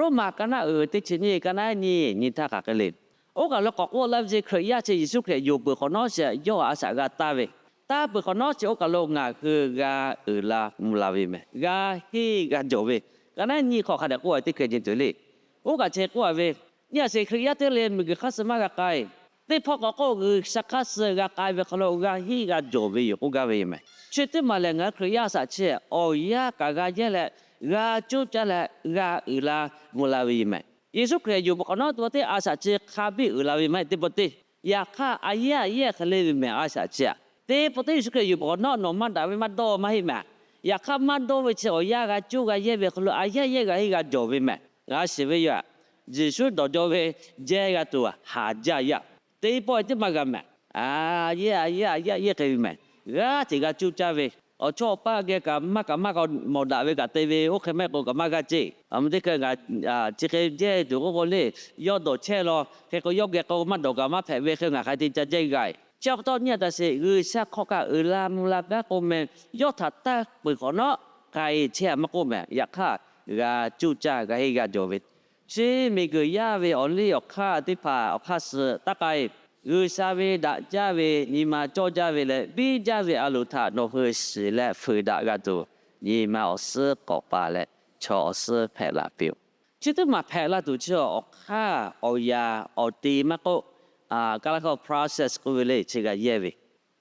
Roˉmaꞈ ka naˆ uiˍ teˇ chi nyiˇ, ka naˆ nyiˇ nyi htaˇ hk'aˬ hk'e le. Oˇ kaˬ lo k'awꞈ k'oˆ laˇ ve chi, Hkriꞈ yaˇ chi Yeˍsuˆ Hkriꞈ yonˍ peuˬ hk'awꞈ nawˉ chi yawˇ a shaꞈ g'a taˇ ve, taˇ peuˬ hk'awꞈ nawˉ chi oˇ kaˬ lo ngaˬ hui g'a uiˍ la mvuh la ve mehˬ, g'a henˇ g'a jawˬ ve. Ka naˆ nyiˇ hk'aw hk'a dehꞈ k'oˆ ve teˇ hkeh nyi tuˬ le. Oˇ kaˬ chi k'oˆ a ve, nyi a sheˍ, Hkriꞈ yaˇ teˇ le miˬguiˬ hk'aˇ suh maˇ g'a k'ai. Teˇ hpawˇ k'awꞈ k'oˆ G'uiˬsha hk'aˇ suh g'a k'ai ve hk'aw lo g'a henˇ g'a jawˬ ve yoˬ k'oˆ gaˇ ve yoˬ mehˬ. Chi teˇ maˬ lehˬ ngaˬ hui Hkriꞈ yaˇ a shaꞈ chi awˬ yanˇ kaꞈ g'a yehˇ leh, g'a coˇ caˇ leh g'a uiˍ la mvuh la ve yoˬ mehˬ. Yeˍsuˆ Hkriꞈ yonˍ peuˬ hk'awꞈ nawˉ teˇ pawˆ teˇ a shaꞈ chi hk'a biˇ uiˍ la ve maˇ heˆ, teˇ pawˆ teˇ. Yaꞈ hk'aˇ a yehˇ a yehˇ hk'e le ve mehˬ a shaꞈ chi aꞈ. Teˇ pawˆ teˇ Yeˍsuˆ Hkriꞈ yonˍ peuˬ hk'awꞈ nawˉ nawˬ maˇ daꞈ ve maˇ dawˇ maˇ heˆ mehˬ. Yaꞈ hk'aˇ maˇ dawˇ ve chi awˬ yanˇ g'a coˇ g'a yehˇ ve hk'aw lo a yehˇ a yehˇ g'a henˇ g'a jawˬ ve mehˬ. G'a shiˍ ve yoˬ aꞈ. Yeˍsuˆ dawˬ jaw ve jehˇ g'a tuˬ haˍ jaˇ yaˇ. Teˇ pawˆ teˇ maˇ g'a mehˬ. A yehˇ a yehˇ a yehˇ a yehˇ hk'e ve mehˬ. G'aˇ hteꞈ g'a coˇ caˇ ve, awˬ chawˇ awˬ paˇ geh kaꞈ maˇ kaꞈ maˇ k'awꞈ mawˬ daꞈ ve kaꞈ te ve, oˇ hk'e maˇ heˆ k'o kaꞈ maˇ g'a ceˇ. Aˬ, teˇ hk'e ngaˬ chi hk'e jehˇ tuˬ k'oˆ k'o le, yawˇ dawˬ chehˇ law hk'e k'o yawˇ geh k'o maˇ dawˬ kaꞈ maˇ hpehꞈ ve hk'e ngaˬ hk'a te ca jehˇ g'a. Chi pa taw nyi a taˍ sheˍ, G'uiˬsha hk'aw kaꞈ uiˍ la mvuh la gaˇ k'o mehˬ, yawˇ htaꞈ taˇ peuˬ hk'awꞈ nawˉ k'ai chehˇ a maˇ k'oˆ mehˬ. Yaꞈ hk'aˇ g'a coˇ caˇ g'a henˇ g'a jawˬ ve, chi miˬguiˬ yaˇ ve awˬ liˇ awˬ hk'aˇ teˇ hpaˍ awˬ hk'aˇ suh taˇ k'ai. G'uiˬsha ve daꞈ jaˇ ve nyi ma cawˇ jaˇ ve leh biˇ jaˇ ve a loˍ htaꞈ nawˬ hui shiˍ leh fuiˍ daꞈ g'a tuˬ, nyi ma awˬ suhˉ k'awꞈ pa leh chaw awˬ suhˉ hpehꞈ la piˇ-oˬ. Chi teˇ maˬ hpehꞈ la tuˬ chi awˬ hk'aˇ awˬ yaꞈ awˬ te maˇ k'oˆ, ka la k'a process k'oˆ ve le chi g'a yehˇ ve.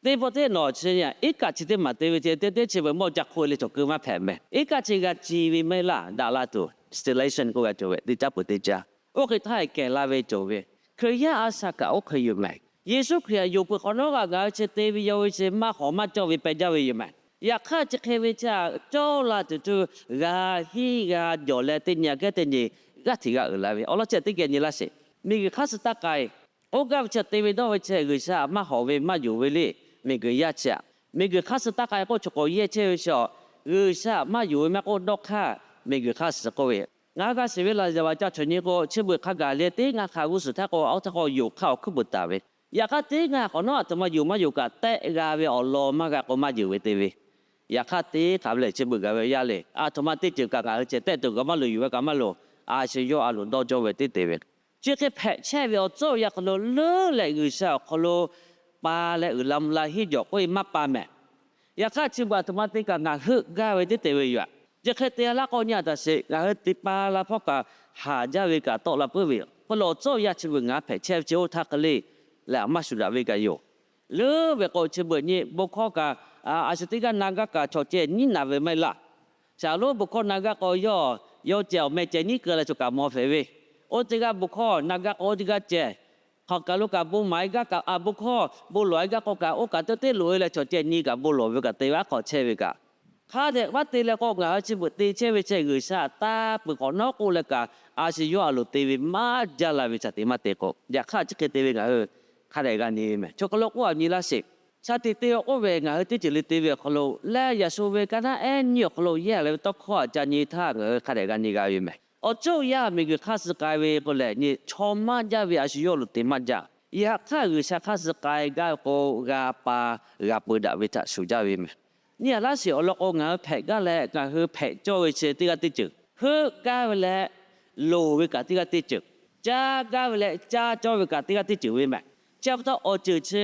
Teˇ pawˆ teˇ nawˬ chi iˉ kaˆ chi teˇ maˬ te ve chi teˇ teˇ chi ve mawˇ ca hk'oˆ le cawˬ keu maˇ hpehꞈ mehˬ. Iˉ kaˆ chi g'a ci ve maˇ heˆ laˇ, daꞈ la tuˬ, installation k'oˆ g'a cawˬ ve teˇ caˉ peuˬ teˇ caˇ. Oˇ hk'e htaˇ kehˬ la ve cawˬ ve, Hkriꞈ yaˇ a shaꞈ kaꞈ oˇ hk'e yoˬ mehˬ. Yeˍsuˆ Hkriꞈ htaꞈ yonˍ peuˬ hk'awꞈ nawˉ g'a ngaˬ hui chi te ve yaw ve chi maˇ hawˍ maˇ cawˇ ve peh jaˇ ve yoˬ mehˬ. Yaꞈ hk'aˇ chi hk'e ve chi aꞈ cawˇ la tuˬ tuˬ g'a henˇ g'a jawˬ leh teˇ nyi aꞈ kehˉ teˇ nyi g'aˇ hteꞈ g'a uiˍ la ve awˬ lawn chi teˇ geh nyi laˇ sheˍ. Miˬguiˬ hk'aˇ suh taˇ k'ai. Oˇ gaˇ ve chi te ve dawˇ ve chi G'uiˬsha maˇ hawˍ ve maˇ yonˍ ve le. Miˬguiˬ yaˇ chi aꞈ, miˬguiˬ hk'aˇ suh taˇ k'ai k'o chaw k'awꞈ yehˇ chehˇ ve chi aꞈ, G'uiˬsha maˇ yonˍ ve maˇ k'oˆ dawˇ hk'aˇ, miˬguiˬ hk'aˇ suh k'oˆ ve. Ngaˬ hui g'a shiˍ ve laˬ yaˍ baˬ ca chawˬ nyi k'o chi beuꞈ hk'a gaˬ le teˇ ngaˇ hk'a g'uˇ suhˍ htaˇ k'o awˬ htaˇ k'o yonˍ hk'aˇ awˬ hkuiˉ peuˬ taˍ ve. Yaꞈ hk'aˇ teˇ ngaˇ hk'awꞈ nawˉ aˬ htoꞈ ma yonˍ maˇ yonˍ kaꞈ tehˆ g'a ve awˬ lawn maˇ g'a k'o maˇ yonˍ ve te ve. Yaꞈ hk'aˇ teˇ hk'aˬ ve lehˬ chi beuꞈ gaˬ ve yaˇ le. Aˬ htoꞈ ma teˇ ceuˬ kaꞈ ngaˬ hui ceh tehˆ tuˬ kaꞈ maˇ loˍ, yonˍ ve kaꞈ maˇ loˍ, a shu yawˇ a loˍ dawˇ jawˇ ve teˇ te ve. Chi hk'e hpehꞈ chehˇ ve awˬ tcuhˉ awˬ yanˇ hk'aw lo leuˉ leh G'uiˬsha awˬ hk'aw lo pa leh uiˍ la mvuh la henˇ jawˬ k'oˆ ve maˇ pa mehˬ. Yaꞈ hk'aˇ chi beuꞈ aˬ htoꞈ ma te kaꞈ ngaˬ heuˆ gaˇ ve teˇ te ve yoˬ aꞈ. Chi hk'e te a laˇ k'o nyi a taˍ sheˍ, ngaˬ hui te pa la hpawˇ kaꞈ haˍ jaˇ ve kaꞈ tawˆ la puiˉ ve yoˬ. Hk'e lo awˬ tcuhˉ awˬ yanˇ chi beuꞈ ngaˬ hui hpehꞈ chehˇ ve chi oˇ htaˇ hk'e le leh maˇ shuˍ daꞈ ve kaꞈ yoˬ. Leuˉ ve k'o chi beuꞈ nyi bon hkawˇ kaꞈ, a shu teˇ g'aˇ na gaˇ kaꞈ chaw ceh nyiˉ naˍ ve maˇ heˆ laˇ. Shaˍlonˉ bon hkawˇ na gaˇ k'o yawˇ, yawˇ ceh awˬ meh ceh nyiˉ keu leh chaw kaꞈ mawˬ hpehꞈ ve. Oˇ teˇ g'aˇ bon hkawˇ na gaˇ k'o oˇ teˇ g'aˇ ceh, hk'aˬ kaˬ lo kaꞈ bon maˍ e gaˇ kaꞈ a bon hkawˇ bon lawˬ e gaˇ k'o kaꞈ oˇ kaꞈ teˇ teˇ loꞈ e leh chaw ceh nyi kaꞈ bon lawˬ ve kaꞈ te ve aˉ hk'awꞈ chehˇ ve kaꞈ, hk'a dehꞈ maˇ te leh k'o ngaˬ hui chi beuꞈ te chehˇ ve ceh G'uiˬsha taˇ peuˬ hk'awꞈ nawˉ k'oˆ leh kaꞈ, a shu yawˇ a loˍ te ve maˇ jaˇ la ve shaˍ te maˇ te k'o, yaꞈ hk'aˇ chi hk'e te ve ngaˬ hui hk'a dehꞈ g'a nyi ve mehˬ. Chaw hk'aw lo k'oˆ a nyi laˇ sheˍ. Shaˍ tiꞈ te awˬ k'oˆ ve ngaˬ hui teˇ ceuˬ le te ve awˬ hk'aw lo leh yaꞈ shu ve kaˇ naˆ ehˉ nyiˇ awˬ hk'aw lo yehˇ a la ve tawˇ hkawˇ aꞈ ca nyi htaˇ ngaˬ hui hk'a dehꞈ g'a nyi g'a ve mehˬ. Awˬ ceuˬ yaˇ miˬguiˬ hk'aˇ suh k'ai ve k'o lehˬ nyi chaw maˇ jaˇ ve a shu yawˇ loˍ te maˇ jaˇ. Yaꞈ hk'aˇ G'uiˬsha hk'aˇ suh k'ai gaˇ ve k'o g'a pa g'a peu daꞈ ve htaꞈ shuˍ jaˇ ve mehˬ. Nyi a laˇ sheˍ, awˬ lawn k'o ngaˬ hui hpehꞈ gaˇ leh ngaˬ hui hpehꞈ cawˇ ve chi teˇ g'aˇ teˇ ceuˬ, heuˆ gaˇ ve leh loˍ ve kaꞈ teˇ g'aˇ teˇ ceuˬ, caˇ gaˇ ve leh caˇ cawˇ ve kaꞈ teˇ g'aˇ teˇ ceuˬ ve mehˬ. Chi pa taw awˬ ceuˬ chi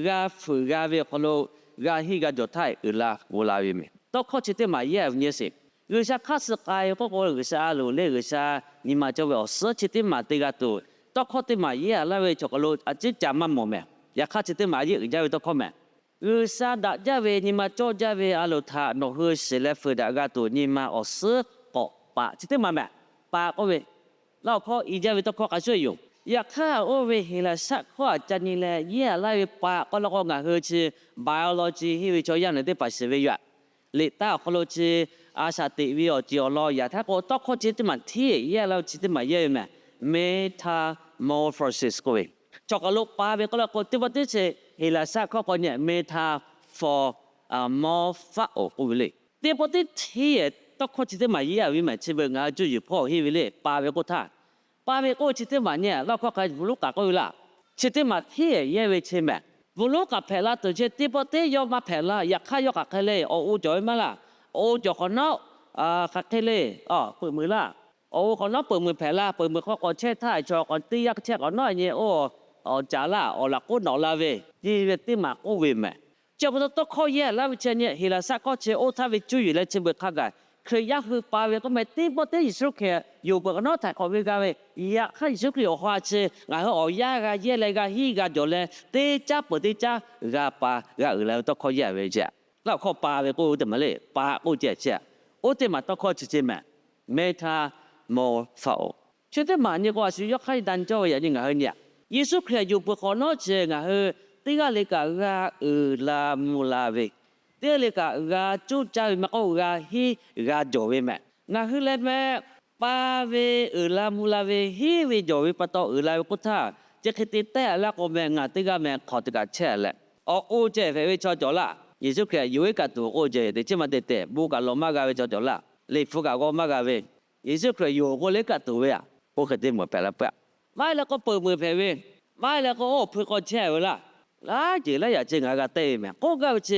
g'a fuiˍ g'a ve awˬ hk'aw lo g'a henˇ g'a jawˬ htaˇ uiˍ la g'oˍ la ve mehˬ. Tawˇ hkawˇ chi teˇ maˬ yehˇ ve nyi sheˍ. G'uiˬsha hk'aˇ suh k'ai k'oˆ k'o G'uiˬsha a loˍ le, G'uiˬsha nyi ma cawˇ ve awˬ suhˉ chi teˇ maˬ te g'a tuˬ, tawˇ hkawˇ teˇ maˬ yehˇ a laˇ ve chaw hk'aw lo a ciˉ ca maˇ mawˬ mehˬ. Yaꞈ hk'aˇ chi teˇ maˬ a yeˇ uiˍ jaˇ ve tawˇ hkawˇ mehˬ. G'uiˬsha daꞈ jaˇ ve nyi ma cawˇ jaˇ ve a loˍ htaꞈ nawˬ hui shiˍ leh fuiˍ daꞈ g'a tuˬ nyi ma awˬ suhˉ k'awꞈ paˍ chi teˇ maˬ mehˬ. Paˍ k'oˆ ve, laˇ awˬ hkawˇ i jaˇ ve tawˇ hkawˇ hk'a shuˍ yoˬ. Yaꞈ hk'aˇ oˇ ve Heˍlaˍsaˆ hkawˇ aꞈ ca nyi leh yehˇ a laˇ ve paˍ k'oˆ la k'o ngaˬ hui chi biology henˇ ve chaw yaˇ neˬ teˇ hpaˍ shiˍ ve yoˬ. Liꞈ taˇ awˬ hk'aw lo chi a shaꞈ teꞈ ve awˬ ceuˬ awˬ lawn yaꞈ htaˇ k'o tawˇ hkawˇ chi teˇ maˬ hteˇ yehˇ a laˇ ve chi teˇ maˬ yehˇ ve mehˬ. Metamorphosis k'oˆ ve, chaw hk'aˬ lo pa ve k'oˆ la k'o teˇ pawˆ teˇ chi Heˍlaˍsaˆ hkawˇ k'aw nyi metamorpho k'oˆ ve le. Teˇ pawˆ teˇ hteˇ tawˇ hkawˇ chi teˇ maˬ yehˇ a ve mehˬ. Chi beuꞈ ngaˬ hui cuˇ yiˍ hpawˇ henˇ ve le pa ve k'oˆ htaˇ, pa ve k'oˆ chi teˇ maˬ nyi laˇ hkawˇ hk'a bvuhˬ lonˉ k'aꞈ k'oˆ ve laˇ. Chi teˇ maˬ hteˇ yehˇ ve chi mehˬ. Bvuhˬ lonˉ k'aꞈ hpehꞈ la tuˬ chi teˇ pawˆ teˇ yawˇ maˇ hpehꞈ laˇ. Yaꞈ hk'aˇ yawˇ hk'aˬ hk'e le awˬ o cawˬ ve maˇ laˇ. Awˬ o cawˬ hk'awꞈ nawˉ hk'aˬ hk'e le a k'oˆ meuꞈ laˇ. Awˬ g'uˇ k'awꞈ nawˉ peuˬ meuˬ hpehꞈ la, peuˬ meuˬ hk'aw k'awꞈ chehˇ htaˇ, chaw k'awꞈ teˇ yanˇ chehˇ k'awꞈ nawˉ nyi oˇ, awˬ caˍ laˇ awˬ laꞈ k'oˉ nawꞈ la ve, nyi ve teˇ maˬ k'oˆ ve mehˍ. Chi pa taw tawˇ hkawˇ yehˇ laˇ ve chi nyi Heˍlaˍsaˆ hkawˇ chi oˇ htaˇ ve cuˇ yiˍ leh chi beuꞈ hk'a gaˬ Hkriꞈ yaˇ hui pa ve k'oˆ meh teˇ pawˆ teˇ Yeˍsuˆ Hkriꞈ yonˍ peuˬ k'awꞈ nawˉ htaiˍ hk'awꞈ ve g'a ve, yaꞈ hk'aˇ Yeˍsuˆ Hkriꞈ awˬ ha chi ngaˬ hui awˬ yanˇ g'a yehˇ leh g'a hiˉ g'a jawˬ leh teˇ caˉ peuˬ teˇ caˉ g'a pa g'a uiˍ la ve tawˇ hkawˇ yehˇ ve chi. Laˇ awˬ hkawˇ pa ve k'oˆ ve teˇ maˬ le, pa k'oˆ ceh chi. Oˇ teˇ maˬ tawˇ hkawˇ chi chi mehˍ, metaphor. Chi teˇ maˬ nyi k'o a shu yawˇ hk'aˇ nyi da nyi cawˇ ve yaꞈ nyi ngaˬ hui nyi aꞈ, Yeˍsuˆ Hkriꞈ yonˍ peuˬ hk'awꞈ nawˉ chi ngaˬ hui teˇ g'aˇ le kaꞈ g'a uiˍ la mvuh la ve, teˇ g'aˇ le kaꞈ g'a cuˇ caˇ ve maˇ k'oˆ g'a hiˉ g'a jawˬ ve mehˍ. Ngaˬ hui leh meh pa ve uiˍ la mvuh la ve hiˉ ve jawˬ ve pa taw uiˍ la ve k'oˆ htaˇ, chi hk'e te tehˆ laˇ k'o meh ngaˬ teˇ g'aˇ meh hk'awꞈ te kaꞈ chehˇ leh, awˬ k'o ceh hpehꞈ ve chaw cawˬ laˇ. Yeˍsuˆ Hkriꞈ yonˍ iˉ kaꞈ tuˬ k'oˆ ceh teꞈ chiˉ maˇ te tehꞈ bon kaꞈ lawˬ maˇ g'a ve chaw cawˬ laˇ. Liꞈ hpu kaꞈ g'aw maˇ g'a ve, Yeˍsuˆ Hkriꞈ yonˍ k'o le kaꞈ tuˬ ve aꞈ, oˇ hk'e te meuˬ hpehꞈ la peuˬ. Maˇ heˆ leh k'o peuˬ meuˬ hpehꞈ ve, maˇ heˆ leh k'o oˇ awˬ hpu k'aw chehˇ ve laˇ. Laˇ ceuˬ laˇ yaꞈ chi ngaˬ g'a tehˆ ve mehˍ k'oˆ gaˇ ve chi,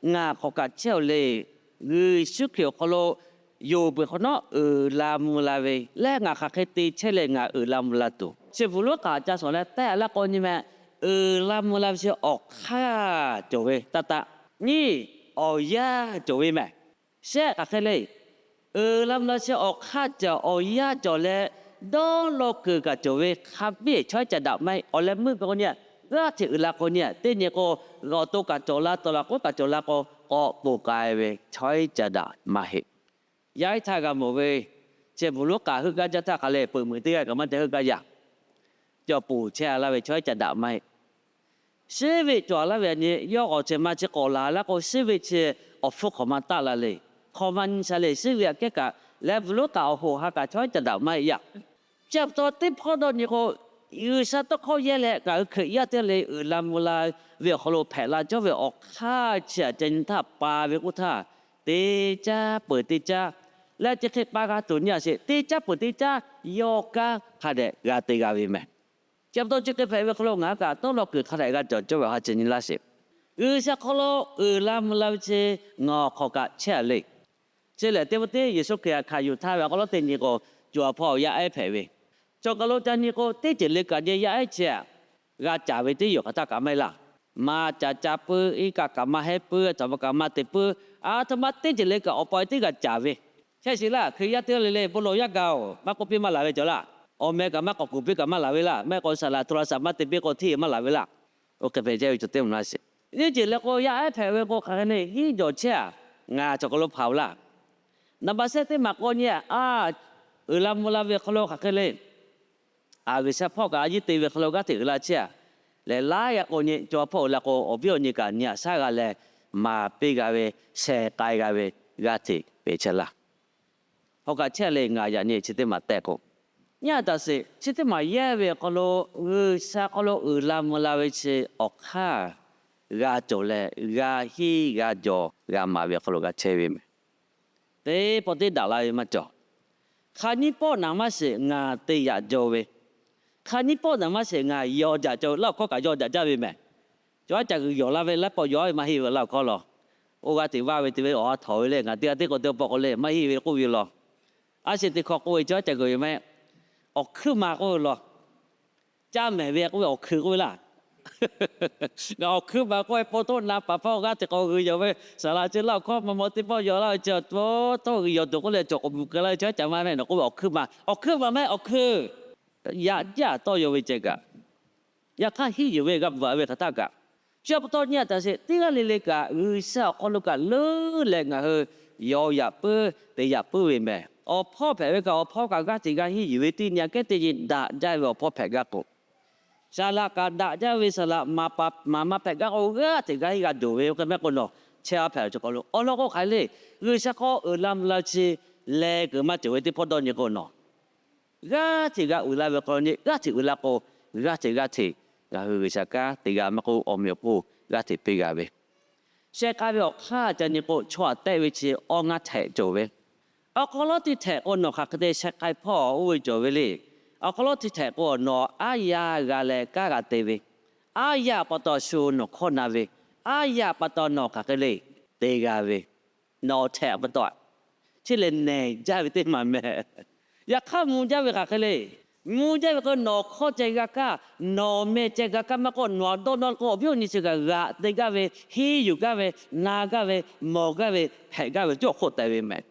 ngaˬ hk'awꞈ kaꞈ chehˇ-oˬ le. Yeˍsuˆ Hkriꞈ awˬ hk'aw lo yonˍ peuˬ hk'awꞈ nawˉ uiˍ la mvuh la ve lehˬ, ngaˬ hk'aˬ hk'e te chehˇ leh ngaˬ uiˍ la mvuh la tuˬ, chi bvuhˬ lonˉ k'aꞈ ca shawˍ leh tehˆ laˇ k'o nyi meh, uiˍ la mvuh la ve chi awˬ hk'aˇ cawˬ ve taˇ taˆ, nyi awˬ yanˇ cawˬ ve mehˍ. Shehˆ hk'aˬ hk'e le, uiˍ la mvuh la chi awˬ hk'aˇ cawˬ awˬ yanˇ cawˬ leh, dawˇ law kuiˬ kaꞈ cawˬ ve hk'a biˇ chaw haiˉ ca daꞈ maˇ heˆ. Awˬ leh meuˇ ve k'o nyi, g'aˇ hteꞈ uiˍ la k'o nyi, teˇ nyi k'o, g'awˬ to kaꞈ cawˬ la, tawˍ laꞈ k'oˉ kaꞈ cawˬ la k'o, k'awꞈ poˬ k'ai ve chaw haiˉ ca daꞈ maˇ heˆ. Yaˇ iˉ htaˇ g'a mawˬ ve, chi bvuhˬ lonˉ k'aꞈ heuˆ gaˇ jaˇ htaˇ hk'a leh peuˬ meuˬ teˇ g'aˇ kaꞈ maˇ te heuˆ gaˇ yaˇ. Cawˬ poˬ chehˇ a laˇ ve chaw haiˉ ca daꞈ maˇ heˆ. Shiˉ ve cawˬ a laˇ ve aꞈ nyi, yawˇ k'awꞈ ceh ma chi k'awꞈ laˬ laˇ k'o, shiˉ ve chi awˬ hpfuhˇ hk'awꞈ ma taˆ la le. Hk'awꞈ ma nyi sha le, shiˉ ve aꞈ kehˉ kaꞈ leh bvuhˬ lonˉ k'aꞈ awˬ hoꞈ ha kaꞈ chaw haiˉ ca daꞈ maˇ heˆ yaˇ. Chi pa taw teˇ hpawˇ dawˇ nyi k'o, G'uiˬsha tawˇ hkawˇ yehˇ leh ngaˬ hui Hkriꞈ yaˇ teˇ g'aˇ le uiˍ la mvuh la ve awˬ hk'aw lo hpehꞈ la cawˇ ve awˬ hk'aˇ chi aꞈ ca nyi htaˇ pa ve k'oˆ htaˇ, teˇ caˉ peuˬ teˇ caˉ leh chi hk'e pa g'a tuˬ nyi a sheˍ, teˇ caˉ peuˬ teˇ caˉ yawˇ kanˉ hk'a dehꞈ g'a te g'a ve mehˍ. Chi pa taw chi hk'e hpehꞈ ve hk'aw lo ngaˬ hui kaꞈ tawˇ law kuiˬ hk'a dehꞈ g'a cawˬ cawˇ ve awˬ ha chi nyi laˇ sheˍ. G'uiˬsha hk'aw lo uiˍ la mvuh la ve chi ngaˬ awˬ hk'awꞈ kaꞈ chehˇ a le. Chi lehˬ teˇ pawˆ teˇ Yeˍsuˆ Hkriꞈ htaꞈ hkanˍ yuˬ htaˇ ve awˬ hk'aw lo teˇ nyi k'o, co ha hpawˇ yaˇ ehˉ hpehꞈ ve, chaw kaˬ lo ca nyi k'o, teˇ ceuˬ le kaꞈ nyi yaˇ ehˉ chi aꞈ g'a caˍ ve teˇ yawˬ hk'aˬ htaˇ kaꞈ maˇ heˆ laˇ. Maˇ caˍ ca puiˉ, iˉ kaˆ kaꞈ maˇ hehˉ puiˉ, a htoꞈ ma kaꞈ maˇ te puiˉ, a htoꞈ ma teˇ ceuˬ le kaꞈ awˬ pa e teˇ g'aˇ caˍ ve. Chehˇ sheˍ laˇ, Hkriꞈ yaˇ teˇ g'aˇ le le bon lawˬ yaˇ gaˬ-oˬ, maˇ k'oˆ piˇ maˇ laˬ ve cawˬ laˇ. Awˬ meh kaꞈ maˇ k'awꞈ kuˬ piˇ kaꞈ maˇ laˬ ve laˇ. Maˇ heˆ k'o saˍ laꞈ hto la saꞈ maˇ te piˇ k'o hteˇ maˇ laˬ ve laˇ. Oˇ hk'e hpehꞈ chehˇ ve chaw teˇ maˬ laˇ sheˍ. Nyiˇ ceuˬ leh k'o yaˇ ehˉ hpehꞈ ve k'o hk'aˬ hk'e le hiˉ jawˬ chehˇ a, ngaˬ cawˬ kaˬ lo hpaˍ-oˬ laˇ. Naˍ baꞈ shehˆ teˇ maˬ k'o nyi a, uiˍ la mvuh la ve hk'aw lo hk'aˬ hk'e le, a G'uiˬsha hpawˇ kaꞈ a yiˇ te ve hk'aw lo g'aˇ hteꞈ uiˍ la chehˇ a. Lehˬ laiˉ g'a k'o nyi co ha hpawˇ uiˍ la k'o, awˬ viˉ awˬ nyi kaꞈ nyi aꞈ shaˉ g'a leh maˍ piˇ g'a ve, sheh k'ai g'a ve, g'aˇ hteꞈ peꞈ chehˇ laˇ. Hk'aw kaꞈ chehˇ le ngaˬ yaꞈ nyi chi teˇ maˬ tehꞈ k'o, nyi a taˍ sheˍ. Chi teˇ maˬ yehˇ ve awˬ hk'aw lo G'uiˬsha hk'aw lo uiˍ la mvuh la ve chi awˬ hk'aˇ g'a cawˬ leh g'a hiˉ g'a jawˬ g'a maˍ ve awˬ hk'aw lo g'a chehˇ ve mehˍ. Teˇ pawˆ teˇ daꞈ la ve maˇ cawˬ. Hk'aˬ nyiˇ pawˆ naˍ maˇ sheˍ ngaˬ te yaꞈ jaw ve, hk'aˬ nyiˇ pawˆ naˍ maˇ sheˍ ngaˬ yaw jaꞈ jaw ve, laˇ awˬ hkawˇ kaꞈ yaw jaꞈ jaˇ ve mehˍ. Chaw aˉ ca g'uiˬ yawˬ laˇ ve laiˉ pawˆ yaw ve maˇ heˆ ve laˇ awˬ hkawˇ law. Oˇ g'aˇ hteꞈ vaˇ ve te ve awˬ ha htawˍ ve le, ngaˬ teˇ g'aˇ teˇ k'o teˇ pawˆ k'o le maˇ heˆ ve k'oˆ ve law. A sheˍ teˇ hkawˇ k'oˆ ve chaw aˉ ca g'uiˬ yoˬ mehˍ. Awˬ hkuiˇ ma k'oˆ ve law. Caˇ mehˍ ve k'oˆ ve awˬ hkuiˇ k'oˆ ve laˇ. Ngaˬ awˬ hkuiˇ ma k'oˆ ve pon htoˇ na paˍ hpawˇ g'aˇ hteꞈ k'awꞈ g'uiˬ yawˬ ve saˍ laꞈ chi laˇ awˬ hkawˇ maw maw teˇ pawˆ yaw laˇ ve chi, tawˇ g'uiˬ yawˬ tuˬ k'oˆ leh cawˬ k'awꞈ bvuhˬ keu laˇ ve chaw aˉ ca maˇ mehˍ nawˬ k'oˆ ve awˬ hkuiˇ ma, awˬ hkuiˇ ma mehˍ awˬ hkuiˇ. Yaꞈ jaˇ tawˇ yaw ve ceh kaꞈ, yaꞈ hk'aˇ hiˉ yuˬ ve g'a bvuhꞈ ve hk'aˬ htaˇ kaꞈ, chi pa taw nyi a taˍ sheˍ. Teˇ g'aˇ le le kaꞈ G'uiˬsha awˬ hk'aw lo kaꞈ leuˉ leh ngaˬ hui yaw yaꞈ puiˉ te yaꞈ puiˉ ve mehˍ. Awˬ hpawˇ hpehꞈ ve kaꞈ awˬ hpawˇ kaꞈ g'aˇ hteꞈ g'a hiˉ yuˬ ve teˇ nyi aꞈ kehˉ teˇ nyi daꞈ jaˇ ve awˬ hpawˇ hpehꞈ gaˇ k'o, saˍ laꞈ kaꞈ daꞈ jaˇ ve saˍ laꞈ maˍ maˍ maˇ hpehꞈ gaˇ k'o g'aˇ hteꞈ g'a hiˉ g'a dawˬ ve k'o mehˆ k'o nawˬ chehˇ a hpehꞈ ve chaw hk'aw lo awˬ lawn k'o hk'aˬ hk'e le, G'uiˬsha hk'aw uiˍ la mvuh la chi leh kuiˬ maˇ cawˬ ve teˇ hpawˇ dawˇ nyi k'o nawˬ g'aˇ hteꞈ g'a uiˍ la ve hk'aw lo nyi g'aˇ hteꞈ uiˍ la k'o, g'aˇ hteꞈ g'aˇ hteꞈ ngaˬ hui G'uiˬsha kanˉ te g'a maˇ k'oˆ awˬ meꞈ awˬ hponˇ g'aˇ hteꞈ piˇ g'a ve. Sheh k'ai ve awˬ hk'aˇ ca nyi k'o chaw aꞈ tehˆ ve chi awˇ ngaˇ htehꞈ cawˬ ve. Awˬ hk'aw lawˉ teˇ htehꞈ k'o nawˬ hk'aˬ hk'e te sheh k'ai hpawˇ oˇ ve cawˬ ve le. Awˬ hk'aw lawˉ teˇ htehꞈ k'o nawˬ aˉ yaˇ g'a leh kanˉ g'a te ve, aˉ yaˇ pa taw shu nawˬ hkawˇ na ve, aˉ yaˇ pa taw nawˬ hk'aˬ hk'e le te g'a ve, nawˬ htehꞈ pa taw chi lehˬ nehˬ jaˇ ve teˇ maˬ mehˍ. Yaꞈ hk'aˇ mvuh jaˇ ve hk'aˬ hk'e le. Mvuh jaˇ ve k'o, nawˬ hkawˇ ceh g'a kaˇ, nawˬ meh ceh g'a kaˇ maˇ k'oˆ, nawˬ dawˇ nawˇ k'o, awˬ viˉ awˬ nyi chi kaꞈ g'aꞈ te gaˇ ve, henˇ yuˬ gaˇ ve, na gaˇ ve, mawˬ gaˇ ve, hpehꞈ gaˇ ve cawˇ hk'oˆ teh ve mehˍ.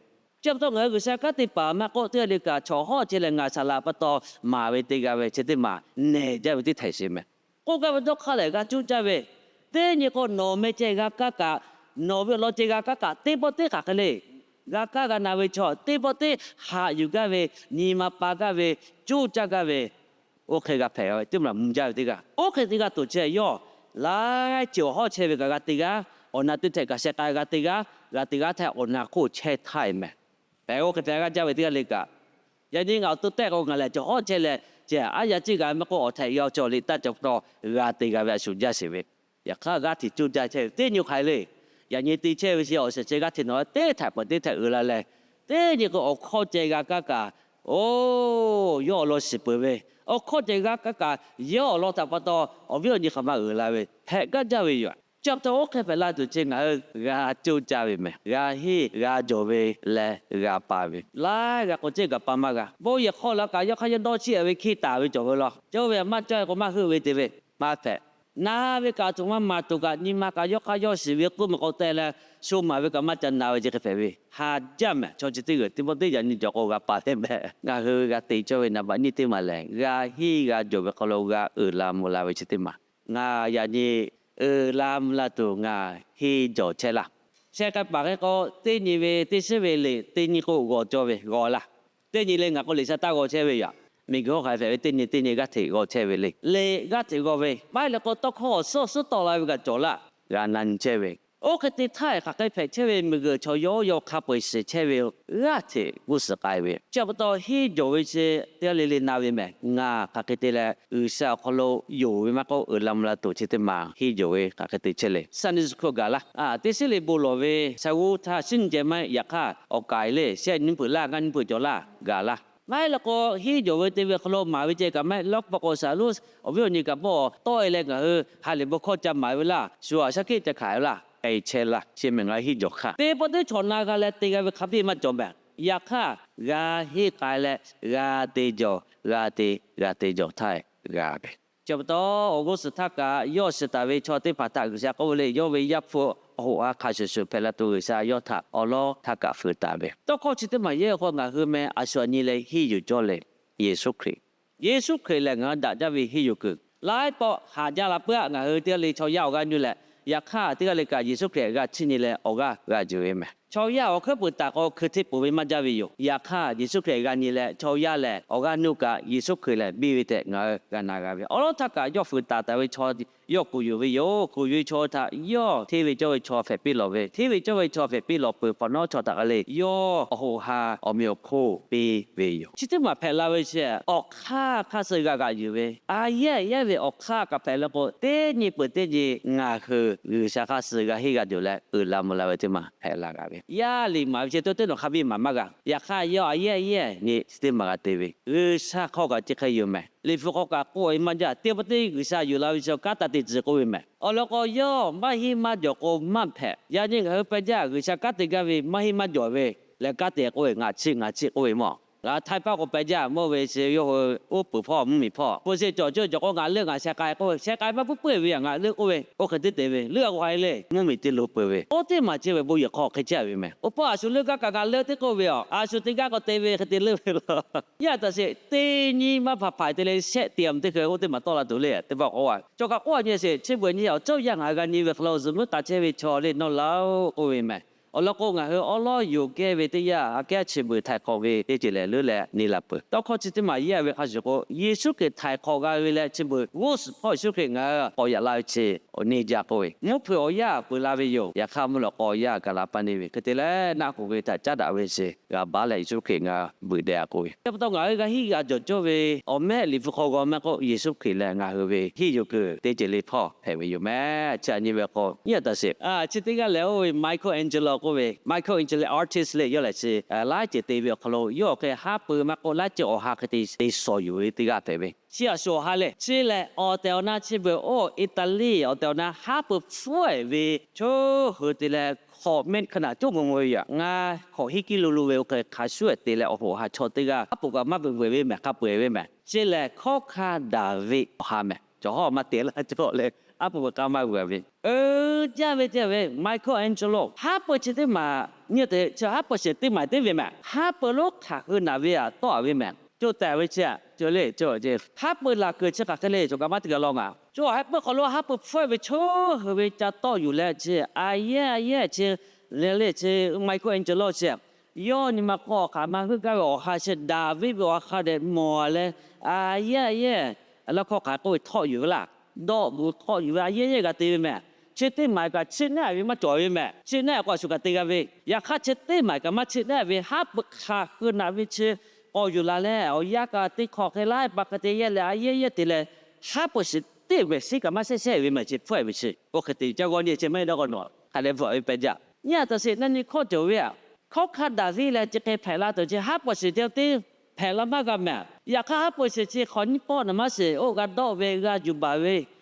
Chi pa taw ngaˬ hui G'uiˬsha kanˉ te paˍ maˇ k'oˆ, teˇ g'aˇ le kaꞈ chaw hawˉ chehˇ leh ngaˬ saˍ laꞈ pa taw maˍ ve te g'a ve chi teˇ maˬ nehˬ jaˇ ve teˇ htaiˍ sheˍ mehˍ. K'oˆ gaˇ ve dawˇ hk'aˇ lehˬ, g'a cuˇ caˇ ve, teˇ nyi k'o nawˬ meh ceh g'a kaˇ kaꞈ, nawˬ ve awˬ lawn ceh g'a kaˇ kaꞈ, teˇ pawˆ teˇ hk'aˬ hk'e le. G'a kaˇ g'a na ve chaw teˇ pawˆ teˇ haꞈ yuˬ gaˇ ve, nyi ma pa gaˇ ve, cuˇ caˇ gaˇ ve, oˇ hk'e g'a hpehꞈ ve teˇ maˬ mvuh jaˇ ve teˇ g'aˇ. Oˇ hk'e te g'a tuˬ chehˇ yawˇ, laiˉ ceuˬ awˬ hawˉ chehˇ ve kaꞈ g'a te g'aˇ, awˬ na teˇ htehꞈ kaꞈ sheh k'ai g'a te g'aˇ, g'a te g'aˇ htaˇ awˬ na hk'oˆ chehˇ htaˇ e mehˍ. Hpehꞈ oˇ hk'e hpehꞈ g'aˇ jaˇ ve teˇ g'aˇ le kaꞈ, yaꞈ nyi ngaˬ awˬ to tehˆ k'o ngaˬ lehˬ cawˬ hawˉ chehˇ leh, ceh aˉ yaˇ ciˇ g'a maˇ k'oˆ, awˬ htehꞈ yaw cawˬ liꞈ taˇ cawˬ pa taw g'a te g'a ve a shuˍ jaˇ sheˍ ve. Yaꞈ hk'aˇ g'aˇ hteꞈ cuˇ caˇ chehˇ ve teˇ nyi hk'aˬ hk'e le. Yaꞈ nyi te chehˇ ve chi awˬ shehˍ chehˇ g'aˇ hteꞈ nawˬ teˇ htaiꞈ peuˬ teˇ htaiꞈ uiˍ la leh, teˇ nyi k'o awˬ hkawˇ ceh g'a kaˇ kaꞈ, oˇ yawˇ awˬ lawn shiˍ peuˬ ve, awˬ hkawˇ ceh g'a kaˇ kaꞈ, yawˇ awˬ lawn htaꞈ pa taw awˬ viˉ awˬ nyi hk'aˬ ma uiˍ la ve hpehꞈ gaˇ jaˇ ve yoˬ. Chi pa taw oˇ hk'e hpehꞈ la tuˬ chi ngaˬ hui g'a cuˇ caˇ ve mehˍ. G'a henˇ g'a jawˬ ve leh g'a pa ve, laiˉ g'a k'o ceh g'a pa maˇ g'a. Bon yehˬ hk'aw la kaꞈ yawˇ hk'aˇ yawˇ dawˇ chiˇ a ve hkiˇ taˍ ve cawˬ ve law. Cawˇ ve maˇ cawˇ k'o maˇ heuˆ ve te ve maˇ hpehꞈ. Na ve kaꞈ tuˬ maˇ maˍ tuˬ kaꞈ nyi ma kaꞈ yawˇ hk'aˇ yawˇ shiˍ ve k'oˆ maˬ k'aw teh leh, sho maˍ ve kaꞈ maˇ ca na ve chi hk'e hpehꞈ ve. Ha jaˇ mehˍ. Chaw chi teˇ g'uiˬ teˇ pawˆ teˇ yaꞈ nyi cawˬ k'o g'a pa te mehˍ. Ngaˬ hui g'a te cawˇ ve naˍ baꞈ nyiˇ teˇ maˬ lehˬ, g'a henˇ g'a jawˬ ve hk'aw lo g'a uiˍ la mvuh la ve chi teˇ maˬ. Ngaˬ yaꞈ nyi uiˍ la mvuh la tuˬ ngaˬ henˇ jawˬ chehˇ laˇ. Sheh k'ai paˍ hk'e k'o, teˇ nyi ve teˇ shiˉ ve liꞈ teˇ nyi k'o g'aw cawˇ ve g'aw laˇ. Teˇ nyi le ngaˬ k'o liꞈ sha taˇ g'aw chehˇ ve yoˬ. Miˬguiˬ hawˉ hk'aˬ hk'e hpehꞈ ve teˇ nyi teˇ nyi g'aˇ hteꞈ g'aw chehˇ ve le. Liꞈ g'aˇ hteꞈ g'aw ve maˇ heˆ leh k'o, tawˇ hkawˇ awˬ suhˉ suhˉ tawˆ la ve kaꞈ cawˬ laˇ. G'a na nyi chehˇ ve, oˇ hk'e te htaˇ hk'aˬ hk'e hpehꞈ chehˇ ve miˬguiˬ chaw yawˇ yawˇ hk'a peu-eˬ shiˍ chehˇ ve g'aˇ hteꞈ g'uˇ suhˍ k'ai ve. Chi pa taw henˇ jawˬ ve chi teˇ g'aˇ le le na ve mehˍ. Ngaˬ hk'aˬ hk'e te leh G'uiˬsha awˬ hk'aw lo yonˍ ve maˇ k'oˆ, uiˍ la mvuh la tuˬ chi teˇ maˬ henˇ jawˬ ve hk'aˬ hk'e te chehˇ le. Sunday school gaˬ laˇ. Teˇ shiˉ le bon lawˬ ve sha g'uˇ htaˇ shiˉ nyi ceh maˇ heˆ. Yaꞈ hk'aˇ awˬ kaiˍ le shehˆ nyiˇ peuˬ laˇ, ngaˇ nyiˇ peuˬ cawˬ laˇ, gaˬ laˇ. Maˇ heˆ leh k'o, henˇ jawˬ ve te ve hk'aw lo maˍ ve ceh kaꞈ maˇ heˆ. Lawˇ k'o shaˍ loˉ awˬ viˉ awˬ nyi kaꞈ mawˇ tawˆ e leh ngaˬ hui ha lehˬ bon hkawˇ ca maˍ ve laˇ, shu aꞈ shaˉ hkiˆ ca hkanˍ ve laˇ, k'ai chehˇ laˇ. Chi mehˍ ngaˬ hui henˇ jawˬ hk'aˇ. Teˇ pawˆ teˇ chaw na g'a leh te g'a ve hk'a biˇ maˇ cawˬ mehˍ. Yaꞈ hk'aˇ, g'a henˇ k'ai leh g'a te jawˬ, g'a te, g'a te jawˬ htaˇ g'a ve. Chi pa taw awˬ g'uˇ suhˍ htaˇ kaꞈ yawˇ shiˍ taˍ ve chaw teˇ hpaˍ htaꞈ G'uiˬsha k'oˆ ve le, yawˇ ve Yaˇ hpu awˬ hoꞈ ha hk'a shuˍ shuˍ hpehꞈ la tuˬ G'uiˬsha yawˇ htaꞈ awˬ lawn htaˇ kaꞈ fuiˍ taˍ ve. Tawˇ hkawˇ chi teˇ maˬ yehˇ hk'aw ngaˬ hui meh a shu aꞈ nyi leh henˇ yuˬ cawˇ le. Yeˍsuˆ Hkriꞈ, Yeˍsuˆ Hkriꞈ lehˬ ngaˬ hui daꞈ jaˇ ve henˇ yuˬ kuiˬ. Laiˉ pawˆ haꞈ jaˇ la puiˉ aˆ. Ngaˬ hui teˇ g'aˇ le chaw yaˇ awˬ g'aˇ nuˇ leh, yaꞈ hk'aˇ teˇ g'aˇ le kaꞈ Yeˍsuˆ Hkriꞈ g'a chiˇ nyi leh awˬ g'aˇ g'a yuˬ ve mehˍ. Chaw yaˇ awˬ hkuiˉ puiˍ taˍ k'o hkui hteˇ poˬ ve maˇ jaˇ ve yoˬ. Yaꞈ hk'aˇ Yeˍsuˆ Hkriꞈ g'a nyi leh chaw yaˇ lehˬ awˬ g'aˇ nuˇ kaꞈ Yeˍsuˆ Hkriꞈ lehˬ biˇ ve tehꞈ ngaˬ hui g'a na g'a ve. Awˬ lawn htaˇ kaꞈ yawˇ fuiˍ taˍ taˍ ve chaw yawˇ kuˬ yuˬ ve yoˬ. Kuˬ yuˬ ve chaw htaꞈ yawˇ hteˇ ve cawˇ ve chaw hpehꞈ piˇ lawˬ ve, hteˇ ve cawˇ ve chaw hpehꞈ piˇ lawˬ peuˬ hk'awꞈ nawˉ chaw htaꞈ g'a le yawˇ awˬ hoꞈ ha awˬ meꞈ awˬ hponˇ piˇ ve yoˬ. Chi teˇ maˬ hpehꞈ la ve chi awˬ hk'aˇ hk'aˇ suh g'a g'aꞈ yuˬ ve, a yehˇ yehˇ ve awˬ hk'aˇ kaꞈ hpehꞈ leh k'o, teˇ nyi peuˬ teˇ nyi ngaˬ hui G'uiˬsha hk'aˇ suh g'a henˇ g'a jawˬ leh uiˍ la mvuh la ve teˇ maˬ hpehꞈ la g'a ve. Yaˇ liꞈ maˍ ve chi teˇ nyi nawˬ hk'a biˇ maˍ maˇ g'a. Yaꞈ hk'aˇ yawˇ a yehˇ yehˇ nyi chi teˇ maˬ g'a te ve, G'uiˬsha hk'aw kaꞈ chi hk'e yoˬ mehˍ. Liꞈ hpu hk'aw kaꞈ k'oˆ ve maˇ jaˇ. Teˇ pawˆ teˇ G'uiˬsha yuˬ la ve chi kanˉ taˇ te tcuh k'oˆ ve mehˍ. Awˬ lawn k'o yawˇ maˇ henˇ maˇ jawˬ k'o maˇ hpehꞈ. Yaꞈ nyi ngaˬ hui peh jaˇ G'uiˬsha kanˉ te gaˇ ve maˇ henˇ maˇ jawˬ ve leh kanˉ te k'oˆ ve, ngaˬ chiˇ ngaˬ chiˇ k'oˆ ve mawˬ. Ngaˬ htaiˇ paˆ k'o peh jaˇ mawˇ ve chi yawˇ hui uˉ peunˍ hpawˇ mvuhˇmiˬ hpawˇ hpu shi cawˬ ceuˬ cawˬ k'o ngaˬ leuˆ ngaˬ sheh k'ai k'oˆ ve, sheh k'ai maˇ puiˉ puiˉ ve a ngaˬ leuˆ k'oˆ ve, oˇ hk'e teˇ te ve leuˆ a k'o ha lehˬ mvuhˇmiˬ teˇ lo peu ve. Oˇ teˇ maˬ chehˇ ve bon yehˬ hk'aw hk'e chehˇ ve mehˍ. Oˇ hpawˇ a shu leuˆ gaˇ kaꞈ ngaˬ leuˆ teˇ k'oˆ ve a, a shu te gaˇ k'o te ve hk'e te leuˆ ve law. Yaˇ taˍ sheˍ teˇ nyi maˇ hpaˍ hpaˍ te leh shehˆ te a mvuh teˇ hkui oˇ teˇ maˬ tawˆ la tuˬ le teˇ pawˆ k'oˆ a. Cawˬ kaꞈ k'oˆ a nyi sheˍ, chi beuꞈ nyi awˬ cawˇ yaˇ ngaˬ hui g'a nyi ve hk'aw lo zuhꞈ muiˉ taˍ chehˇ ve chaw le nawˇ laˇ-oˆ k'oˆ ve mehˍ. Awˬ lawn k'o ngaˬ hui awˉ lawˉ yoˬ kehˇ ve teˇ yanˇ aꞈ kehˉ chi beuꞈ htaiˍ hk'awꞈ ve teˇ ceuˬ lehˬ leuˉ leh neˇ la peuˬ. Tawˇ hkawˇ chi teˇ maˬ yehˇ ve hk'a shuˍ k'o, Yeˍsuˆ Hkriꞈ htaiˍ hk'awꞈ g'a ve leh chi beuꞈ g'uˇ suhˍ hpawˇ Yeˍsuˆ Hkriꞈ ngaˬ hui k'awꞈ yaꞈ la ve chi awˬ neˇ jaˇ k'oˆ ve, mvuhˇ hpeuꞈ awˬ yanˇ peuˬ la ve yoˬ. Yaꞈ hk'aˇ mvuhˇ lawꞈ k'aw awˬ yanˇ gaˬ la paˇ neˇ ve hk'e te leh naˆ hoꞈ ve htaꞈ caˉ daꞈ ve chi g'a baˉ leh Yeˍsuˆ Hkriꞈ ngaˬ hui beuꞈ deh a k'oˆ ve. Chi pa taw ngaˬ hui g'a henˇ g'a jawˬ cawˇ ve awˬ mehˆ Liꞈ hpu hk'aw g'aw mehˆ k'o, Yeˍsuˆ Hkriꞈ lehˬ ngaˬ hui ve henˇ yuˬ kuiˬ teˇ ceuˬ le hpawˇ hpehꞈ ve yoˬ mehˍ. Chi aꞈ nyi ve k'o nyi a taˍ sheˍ. Chi teˇ g'aˇ lehˬ oˇ ve Michelangelo k'oˆ ve Michelangelo artist le yawˇ lehˬ chi laiˉ ceuˬ te ve awˬ hk'aw lo yawˇ awˬ hk'e haˉ pui maˇ k'oˆ laiˉ ceuˬ awˬ ha hk'e te te shawˍ yuˬ ve teˇ g'aˇ hpehꞈ ve. Chi a shu awˬ ha lehˬ chi lehˬ awˬ tehˬ awˬ na chi beuꞈ oˇ Italy awˬ tehˬ awˬ na haˉ pui hpfuhˇ-ehˍ ve chaw hui te leh hk'awꞈ mehˆ hk'aˇ naꞈ coˇ mvuh mvuh ve yoˬ. Ngaˬ hk'awꞈ hiˉ kiˇ lo lo ve oˇ hk'e hk'a shuˉ-ehˍ te leh awˬ hoꞈ awˬ ha chaw teˇ g'aˇ haˉ pui kaꞈ maˇ veuꞈ veuꞈ ve mehˬ, hk'a peu-eˬ ve mehˬ. Chi lehˬ hkawˉ hk'aˇ Daˍviˆ awˬ ha mehˬ. Cawˬ hawˉ maˇ te laˇ cawˬ leh haˉ pui kaꞈ maˇ veuꞈ ve. Oˇ jaˇ ve teˇ ve Michelangelo haˉ pui chi teˇ maˬ nyi te chi haˉ pui shiˍ teˇ maˬ teˇ ve mehˬ. Haˉ pui lonˉ hk'aˬ hui naꞈ ve aꞈ tawˆ-a ve mehˬ. Cawˬ tehꞈ ve chi a cawˬ le cawˬ ce haˉ pui laˬ kuiˬ chi hk'aˬ hk'e le cawˬ kaꞈ maˇ te g'a law ngaˬ. Cawˬ haˉ pui hk'aw lo haˉ pui hpfuhˇ-ehˍ ve chaw hui ve ca tawˆ yuˬ leh chi a yehˇ a yehˇ chi le le chi Michelangelo chi yawˇ nyi ma k'o hk'aˬ ma heuˆ gaˇ ve awˬ ha chi Daˍviˆ ve awˬ ha hk'a dehꞈ mawˬ leh a yehˇ a yehˇ laˇ hkawˇ hk'aˬ k'oˆ ve htawˆ yuˬ ve laˇ. Dawˆ bvuhꞈ htawˆ yuˬ ve a yehˇ yehˇ g'a te ve mehˬ. Chi teˇ maˬ kaꞈ chiˇ naˆ ve maˇ cawˬ ve mehˬ. Chiˇ naˆ k'o a shu kaꞈ te g'a ve. Yaꞈ hk'aˇ chi teˇ maˬ kaꞈ maˇ chiˇ naˆ ve haˉ pui hk'aˬ hui naꞈ ve chi k'awꞈ yuˬ la leh awˬ yanˇ kaꞈ teˇ hk'awꞈ hk'e laiˉ pa hk'e te yehˇ leh a yehˇ yehˇ te leh haˉ pui shiˍ teˇ vehˬ shiˉ kaꞈ maˇ shehˇ shehˇ ve mehˬ chi hpfuhˆ-ehˍ ve chi. Oˇ hk'e te caˇ g'awˇ nyi chi maˇ heˆ dawˇ k'o nawˬ hk'a dehꞈ bvuhꞈ ve pehˬ jaˇ. Nyi a taꞈ sheˍ na nyi hkawˇ cawˬ ve a. Hkawˉ hk'aˇ Daˍviˆ leh chi hk'e hpehꞈ la tuˬ chi haˉ pui shiˍ teˇ teˇ hpehꞈ la maˇ g'a mehˬ. Yaꞈ hk'aˇ haˉ pui shiˍ chi hk'awꞈ nyiˇ pawˆ naˍ maˇ shiˍ oˇ g'a dawˆ ve g'a yuˬ baˬ ve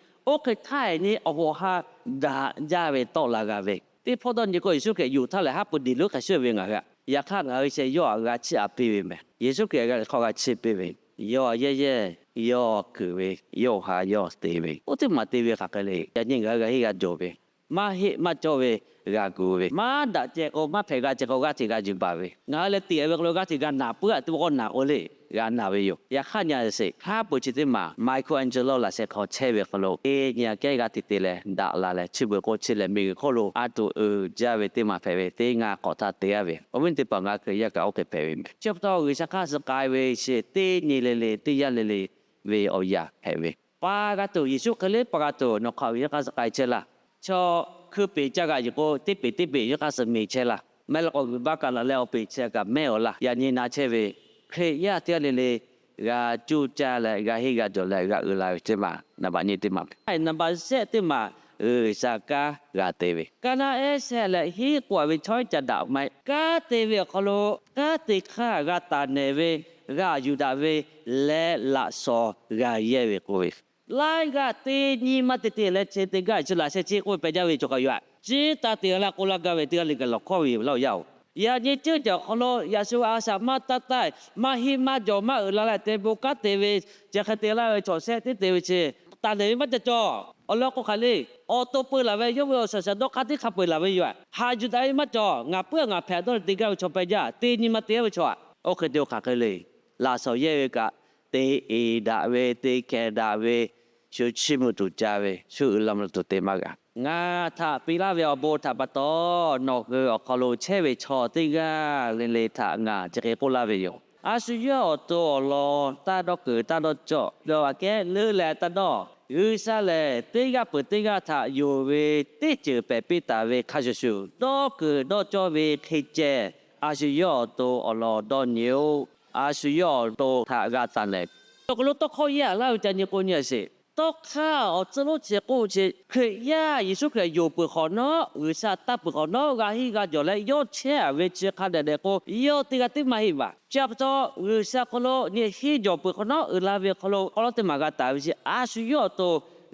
oˇ hk'e htaˇ-ehˍ nyi awˬ hoꞈ ha daꞈ jaˇ ve tawˆ la g'a ve. Teˇ hpawˇ dawˇ nyi k'o Yeˍsuˆ Hkriꞈ yonˍ htaˇ lehˬ haˉ pui diˬ lonˉ hk'a shuˍ ve ngaˬ hui a. Yaꞈ hk'aˇ ngaˬ hui chi yawˇ htaꞈ g'a chiˇ aꞈ piˇ ve mehˬ. Yeˍsuˆ Hkriꞈ g'a hk'aw g'a chiˇ piˇ ve, yawˇ a yehˇ yehˇ, yawˇ kuiˬ ve, yawˇ awˬ ha yawˇ te ve, oˇ teˇ maˬ te ve hk'aˬ hk'e le. Yaꞈ nyi ngaˬ hui g'a henˇ g'a jawˬ ve maˇ heˆ maˇ cawˇ ve g'a gu ve, maˇ daꞈ ceh k'o maˇ hpehꞈ g'a ceh k'o g'aˇ hteꞈ g'a yuˬ baˬ ve. Ngaˬ hui leh tiꞈ-a ve k'o lo g'aˇ hteꞈ g'a naˬ puiˉ-a tuˬ k'o naˬ k'o le g'a naˬ ve yoˬ. Yaꞈ hk'aˇ nyi a sheˍ haˉ pui chi teˇ maˬ Michelangelo laꞈ sheh hk'aw chehˇ ve hk'aw lo teˇ nyi a kehˉ g'aˇ hteꞈ te leh daꞈ la leh chi beuꞈ k'o chi lehˬ miˬguiˬ hk'oˆ lo a tuˬ uiˍ jaˇ ve teˇ maˬ hpehꞈ ve teˇ ngaˇ k'awꞈ htaˇ te-a ve. Awˬ viˉ teˇ hpaˍ ngaˬ hui Hkriꞈ yaˇ kaꞈ oˇ hk'e hpehꞈ ve mehˬ. Chi pa taw G'uiˬsha hk'aˇ suh k'ai ve chi teˇ nyi le le teˇ yanˇ le le ve awˬ yanˇ hpehꞈ ve. Pa g'a tuˬ, Yeˍsuˆ hk'e le pa g'a tuˬ, nawˬ hk'aˬ ve yawˇ hk'aˇ suh k'ai chehˇ laˇ. Chaw hkui peˍ ca g'a yuˬ k'o, teˇ peˍ teˇ peˍ yawˇ hk'aˇ suh miˬ chehˇ laˇ. Maˇ heˆ k'o, g'uiˬ baˆ kaꞈ laˬ leh awˬ peˍ chi kaꞈ mehˆ-aw laˇ. Yaꞈ nyi na chehˇ ve Hkriꞈ yaˇ teˇ g'aˇ le le g'a cuˇ caˇ leh g'a henˇ g'a jawˬ leh g'a uiˍ la ve teˇ maˬ, naˍ baꞈ nyi teˇ maˬ. Naˍ baꞈ shehˆ teˇ maˬ, G'uiˬsha kanˉ g'a te ve. Kaˇ naˆ ehˉ shehˆ leh hiˉ k'oꞈ-a ve chaw ehˉ ca daꞈ maˇ heˆ. Kanˉ te ve awˬ hk'aw lo kanˉ te hk'aˇ g'a taˍ nehˬ ve, g'a yuˬ daꞈ ve leh laꞈ shawnˍ g'a yehˇ ve k'oˆ ve, laiˉ g'aˇ teˇ nyiˇ maˇ te te leh chi te gaˇ chi laꞈ sheh chi k'oˆ ve pehˬ jaˇ ve cawˬ kaꞈ yoˬ-a. Ciˉ taˇ te g'a laˇ k'oˆ laˇ gaˇ ve teˇ g'aˇ le gaˬ lawˬ hkawˇ ve yoˬ laˇ-oˬ yaˇ-oˬ. Yaꞈ nyi ceuˇ caˬ awˬ hk'aw lo yaꞈ shu a shaꞈ maˇ taˇ taˇ, maˇ heˆ maˇ jawˬ maˇ uiˍ la leh te bon kanˉ te ve, chi hk'e te laˇ ve chaw shehˆ teˇ te ve chi taˍ nehˬ ve maˇ ca cawˬ. Awˬ lawn k'o hk'aˬ le, awˬ to peu laˬ ve yawˇ ve awˬ shaˍ shaˍ dawˇ hk'aˇ teˇ hk'a peu laˬ ve yoˬ. Haꞈ yuˬ daꞈ ve maˇ cawˬ. Ngaˬ puiˉ-a ngaˬ hpehꞈ dawˇ leh te gaˇ ve chaw pehˬ jaˇ, teˇ nyi maˇ te-a ve chaw-a. Oˇ hk'e te-o hk'aˬ hk'e le. Laꞈ shawnˍ yehˇ ve kaꞈ te eˍ daꞈ ve, te hkeh daꞈ ve, shu chiˇ mvuh tuˬ ca ve, shu uiˍ la mvuh tuˬ te maˇ g'a. Ngaˬ htaꞈ piˇ laˇ ve awˬ bon htaꞈ pa taw, nawˬ hui awˬ hk'aw lo chehˇ ve chaw teˇ g'aˇ le le htaꞈ ngaˬ chi hk'e k'oˆ laˇ ve yoˬ. A shu yawˇ awˬ to awˬ lawn taˇ dawˇ kuiˬ taˇ dawˇ cawˆ, dawˇ aꞈ kehˉ leuˉ leh taˇ dawˇ. G'uiˬsha lehˬ teˇ g'aˇ peuˬ teˇ g'aˇ htaꞈ yonˍ ve teˇ ceuˬ pehˍ piˇ taˍ ve hk'a shuˍ shuˍ, dawˇ kuiˬ dawˇ cawˇ ve hk'e ceh, a shu yawˇ awˬ to awˬ lawn dawˇ nyi-oˬ. A shu yawˇ awˬ to htaꞈ g'a taˍ nehˬ. Awˬ hk'aw lo tawˇ hkawˇ yaˇ laˇ ve ca nyi k'o nyi a sheˍ. Tawˇ hk'aˇ awˬ tcuhˉ lonˉ chi k'oˆ ve chi Hkriꞈ yaˇ Yeˍsuˆ Hkriꞈ yonˍ peuˬ hk'awꞈ nawˉ, G'uiˬsha taˇ peuˬ hk'awꞈ nawˉ, g'a henˇ g'a jawˬ leh yawˇ chehˇ-a ve chi hk'a dehꞈ dehꞈ k'o, yawˇ teˇ g'aˇ tiˉ maˇ heˆ vaˬ. Chi pa taw G'uiˬsha hk'aw lo nyi henˇ jawˬ peuˬ hk'awꞈ nawˉ uiˍ la ve hk'aw lo awˬ lawn teˇ maˬ g'a taˍ ve chi a shu yawˇ awˬ to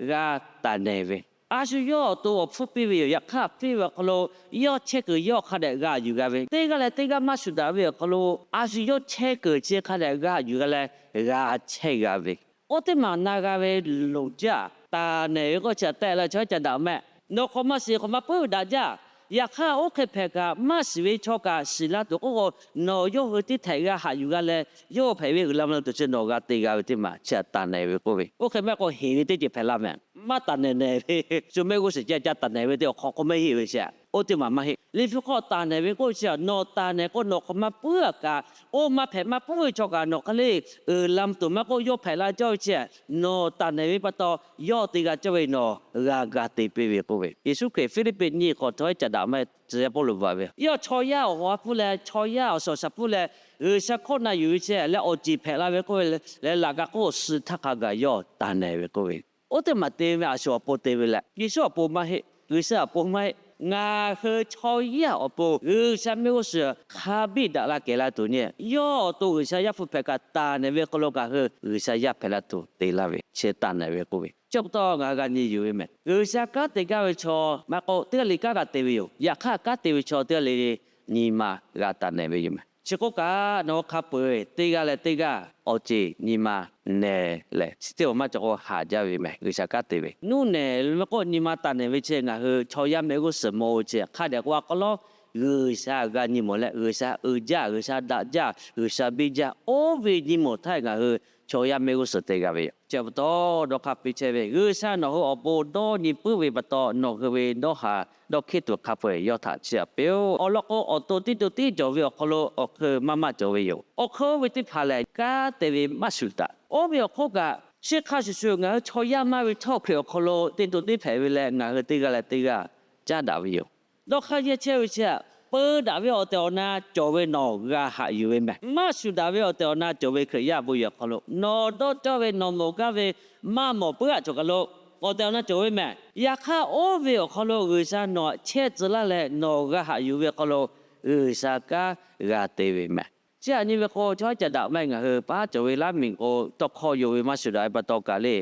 g'a taˍ nehˬ ve. A shu yawˇ awˬ to awˬ hpfuhˇ piˇ ve yoˬ. Yaꞈ hk'aˇ piˇ ve awˬ hk'aw lo yawˇ chehˇ kuiˬ yawˇ hk'a dehꞈ g'a yuˬ g'a ve, teˇ g'aˇ leh teˇ g'aˇ maˇ shuˍ daꞈ ve awˬ hk'aw lo a shu yawˇ chehˇ kuiˬ chi hk'a dehꞈ g'a yuˬ g'a leh g'a chehˇ g'a ve. Oˇ teˇ maˬ na g'a ve loˍ jaˇ, taˍ nehˬ ve k'oˆ chi htaꞈ tehꞈ leh chaw ehˉ ca daꞈ mehˆ. Nawˬ hk'awꞈ maˇ shiˍ hk'awꞈ maˇ puiˉ daꞈ jaˇ. Yaꞈ hk'aˇ oˇ hk'e hpehꞈ kaꞈ maˇ shiˍ ve chaw kaꞈ shiˍ la tuˬ k'oˆ k'o, nawˬ yawˇ hui teˇ htehꞈ g'a haꞈ yuˬ g'a leh, yawˇ hpehꞈ ve uiˍ la mvuh la tuˬ chi nawˬ g'a te g'a ve teˇ maˬ chi htaꞈ taˍ nehˬ ve k'oˆ ve. Oˇ hk'e maˇ heˆ k'o heˍ ve teˇ ceuˬ hpehꞈ laˇ mehˍ. Maˇ taˍ nehˬ nehˬ ve, shu mehˆ g'uˇ suhˍ ceh ca taˍ nehˬ ve teˇ awˬ hk'awꞈ k'o maˇ heˆ ve chi. Oˇ teˇ maˬ maˇ heˆ. Liꞈ hpu hk'aw taˍ nehˬ ve k'oˆ chi, nawˬ taˍ nehˬ k'o nawˬ hk'awꞈ maˇ puiˉ-a kaꞈ, oˇ maˇ hpehꞈ maˇ puiˉ ve chaw kaꞈ nawˬ hk'e le uiˍ la mvuh tuˬ maˇ k'oˆ, yawˇ hpehꞈ la cawˇ ve chi, nawˬ taˍ nehˬ ve pa taw, yawˇ te g'a cawˇ ve nawˬ g'a ga te piˇ ve k'oˆ ve. Yeˍsuˆ Hkriꞈ Hpiˇliˇpiˆ nyiˇ hk'awꞈ htawˇ ehˉ ca daꞈ maˇ heˆ, tcuh yaˇ Pawˇluꞈ bvuhꞈ ve, yawˇ chaw yaˇ awˬ haw hpfuhˇ leh chaw yaˇ awˬ shaˍ shaˍ hpfuhˇ leh G'uiˬsha hkawˇ na yuˬ ve chi leh awˬ ceˬ hpehꞈ la ve k'oˆ ve leh laꞈ ka k'oˆ suh htaˇ hk'a gaˬ yawˇ taˍ nehˬ ve k'oˆ ve. Oˇ teˇ maˬ te ve a shu awˬ pon te ve leh, Yeˍsuˆ awˬ pon maˇ heˆ, G'uiˬsha awˬ pon maˇ heˆ. Ngaˬ hui chaw yaˇ awˬ pon G'uiˬsha mehˆ g'uˇ suhˍ hk'a biˇ daꞈ la kehˬ la tuˬ nyi, yawˇ awˬ to G'uiˬsha yaˇ hpu hpehꞈ kaꞈ taˍ nehˬ ve hk'aw lo ngaˬ hui G'uiˬsha yaˇ hpehꞈ la tuˬ te laˇ ve chi taˍ nehˬ ve k'oˆ ve. Chi pa taw ngaˬ hui g'a nyi yuˬ ve mehˬ. G'uiˬsha kanˉ te gaˇ ve chaw maˇ k'o, teˇ g'aˇ le kanˉ g'a te ve yoˬ. Yaꞈ hk'aˇ, kanˉ te ve chaw teˇ g'aˇ le nyi ma g'a taˍ nehˬ ve yoˬ mehˬ. Chi k'oˆ kaꞈ, nawˬ hui hk'a peu-eˬ teˇ g'aˇ leh teˇ g'aˇ awˬ ceˬ nyi ma nehˬ leh, chi teˇ awˬ maˇ cawˬ k'o haˍ jaˇ ve mehˬ. G'uiˬsha kanˉ te ve nuˇ nehˬ ve k'o, nyi ma taˍ nehˬ ve chi ngaˬ hui chaw yaˇ mehˆ g'uˇ suhˍ mawˬ ve chi hk'a dehꞈ k'o, a k'aw lawˉ G'uiˬsha g'a nyi mawˬ leh, G'uiˬsha uiˍ jaˇ, G'uiˬsha daꞈ jaˇ, G'uiˬsha biˇ jaˇ, oˇ ve nyi mawˬ htaˇ ngaˬ hui chaw yaˇ mehˆ g'uˇ suhˍ te g'a ve yoˬ. Chi pa taw, dawˇ hk'aˇ piˇ chehˇ ve, G'uiˬsha nawˬ hui awˬ pon dawˇ nyi puiˉ ve pa taw, nawˬ hui ve dawˇ haˍ dawˇ hkiˉ tuˬ hk'a peu-eˬ yawˇ htaꞈ chiˇ aꞈ piˇ-oˆ. Awˬ lawn k'o, awˬ to teˇ to tiˉ cawˬ ve awˬ hk'aw lo awˬ hk'eun maˇ maˇ cawˬ ve yoˬ. Awˬ hk'eun oˇ ve teˇ hpaˍ lehˬ, kanˉ te ve maˇ shuˍ daꞈ. Oˇ ve awˬ hk'oˆ kaꞈ, chi hk'a shuˍ shuˍ ngaˬ hui chaw yaˇ maˇ ve htawˇ Hkriꞈ awˬ hk'aw lo teˇ to tiˉ hpehꞈ ve leh, ngaˬ hui teˇ g'aˇ leh teˇ g'aˇ caˉ daꞈ ve yoˬ. Dawˇ hk'aˇ yehˇ chehˇ ve chi, peu daꞈ ve awˬ tehˬ awˬ na cawˬ ve nawˬ g'a haꞈ yuˬ ve mehˬ. Maˇ shuˍ daꞈ ve awˬ tehˬ awˬ na cawˬ ve Hkriꞈ yaˇ bon yehˬ awˬ hk'aw lo nawˬ dawˇ cawˇ ve nawˬ mawˬ gaˇ ve maˇ mawˬ puiˉ aꞈ cawˬ kaˬ lo awˬ tehˬ awˬ na cawˬ ve mehˬ. Yaꞈ hk'aˇ, oˇ ve awˬ hk'aw lo G'uiˬsha nawˬ aꞈ chehˇ tcuh laˇ leh nawˬ g'a haꞈ yuˬ ve awˬ hk'aw lo G'uiˬsha kanˉ g'a te ve mehˬ. Chi aꞈ nyi ve k'o, chaw haˉ ca daꞈ maˇ heˆ. Ngaˬ hui paˉ cawˬ ve laˇ miˬ k'o, tawˇ hkawˇ yonˍ ve maˇ shuˍ daꞈ ve pa taw kaꞈ le,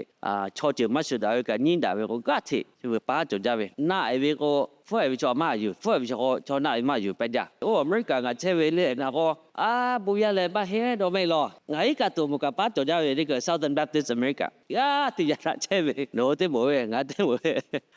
chaw ceuˬ maˇ shuˍ daꞈ ve kaꞈ nyiˉ daꞈ ve k'o, g'aˇ hteꞈ chi ve paˉ cawˬ jaˇ ve. Naˆ eˍ ve k'o, hpfuhˆ eˍ ve chaw maˇ yuˬ, hpfuhˆ eˍ ve chaw k'o, chaw naˆ ve maˇ yuˬ pehˇ jaˇ. Oˇ America ngaˬ chehˇ ve le ngaˬ k'o, a, bon yaˇ leh maˇ heˆ dawˇ maˇ heˆ law. Ngaˬ iˉ kaˆ tuˬ moˍ kaꞈ paˉ cawˬ jaˇ ve le, Southern Baptist America g'aˇ hteꞈ yaꞈ daꞈ chehˇ ve. Nawˬ hui teˇ moˍ ve, ngaˬ teˇ moˍ ve,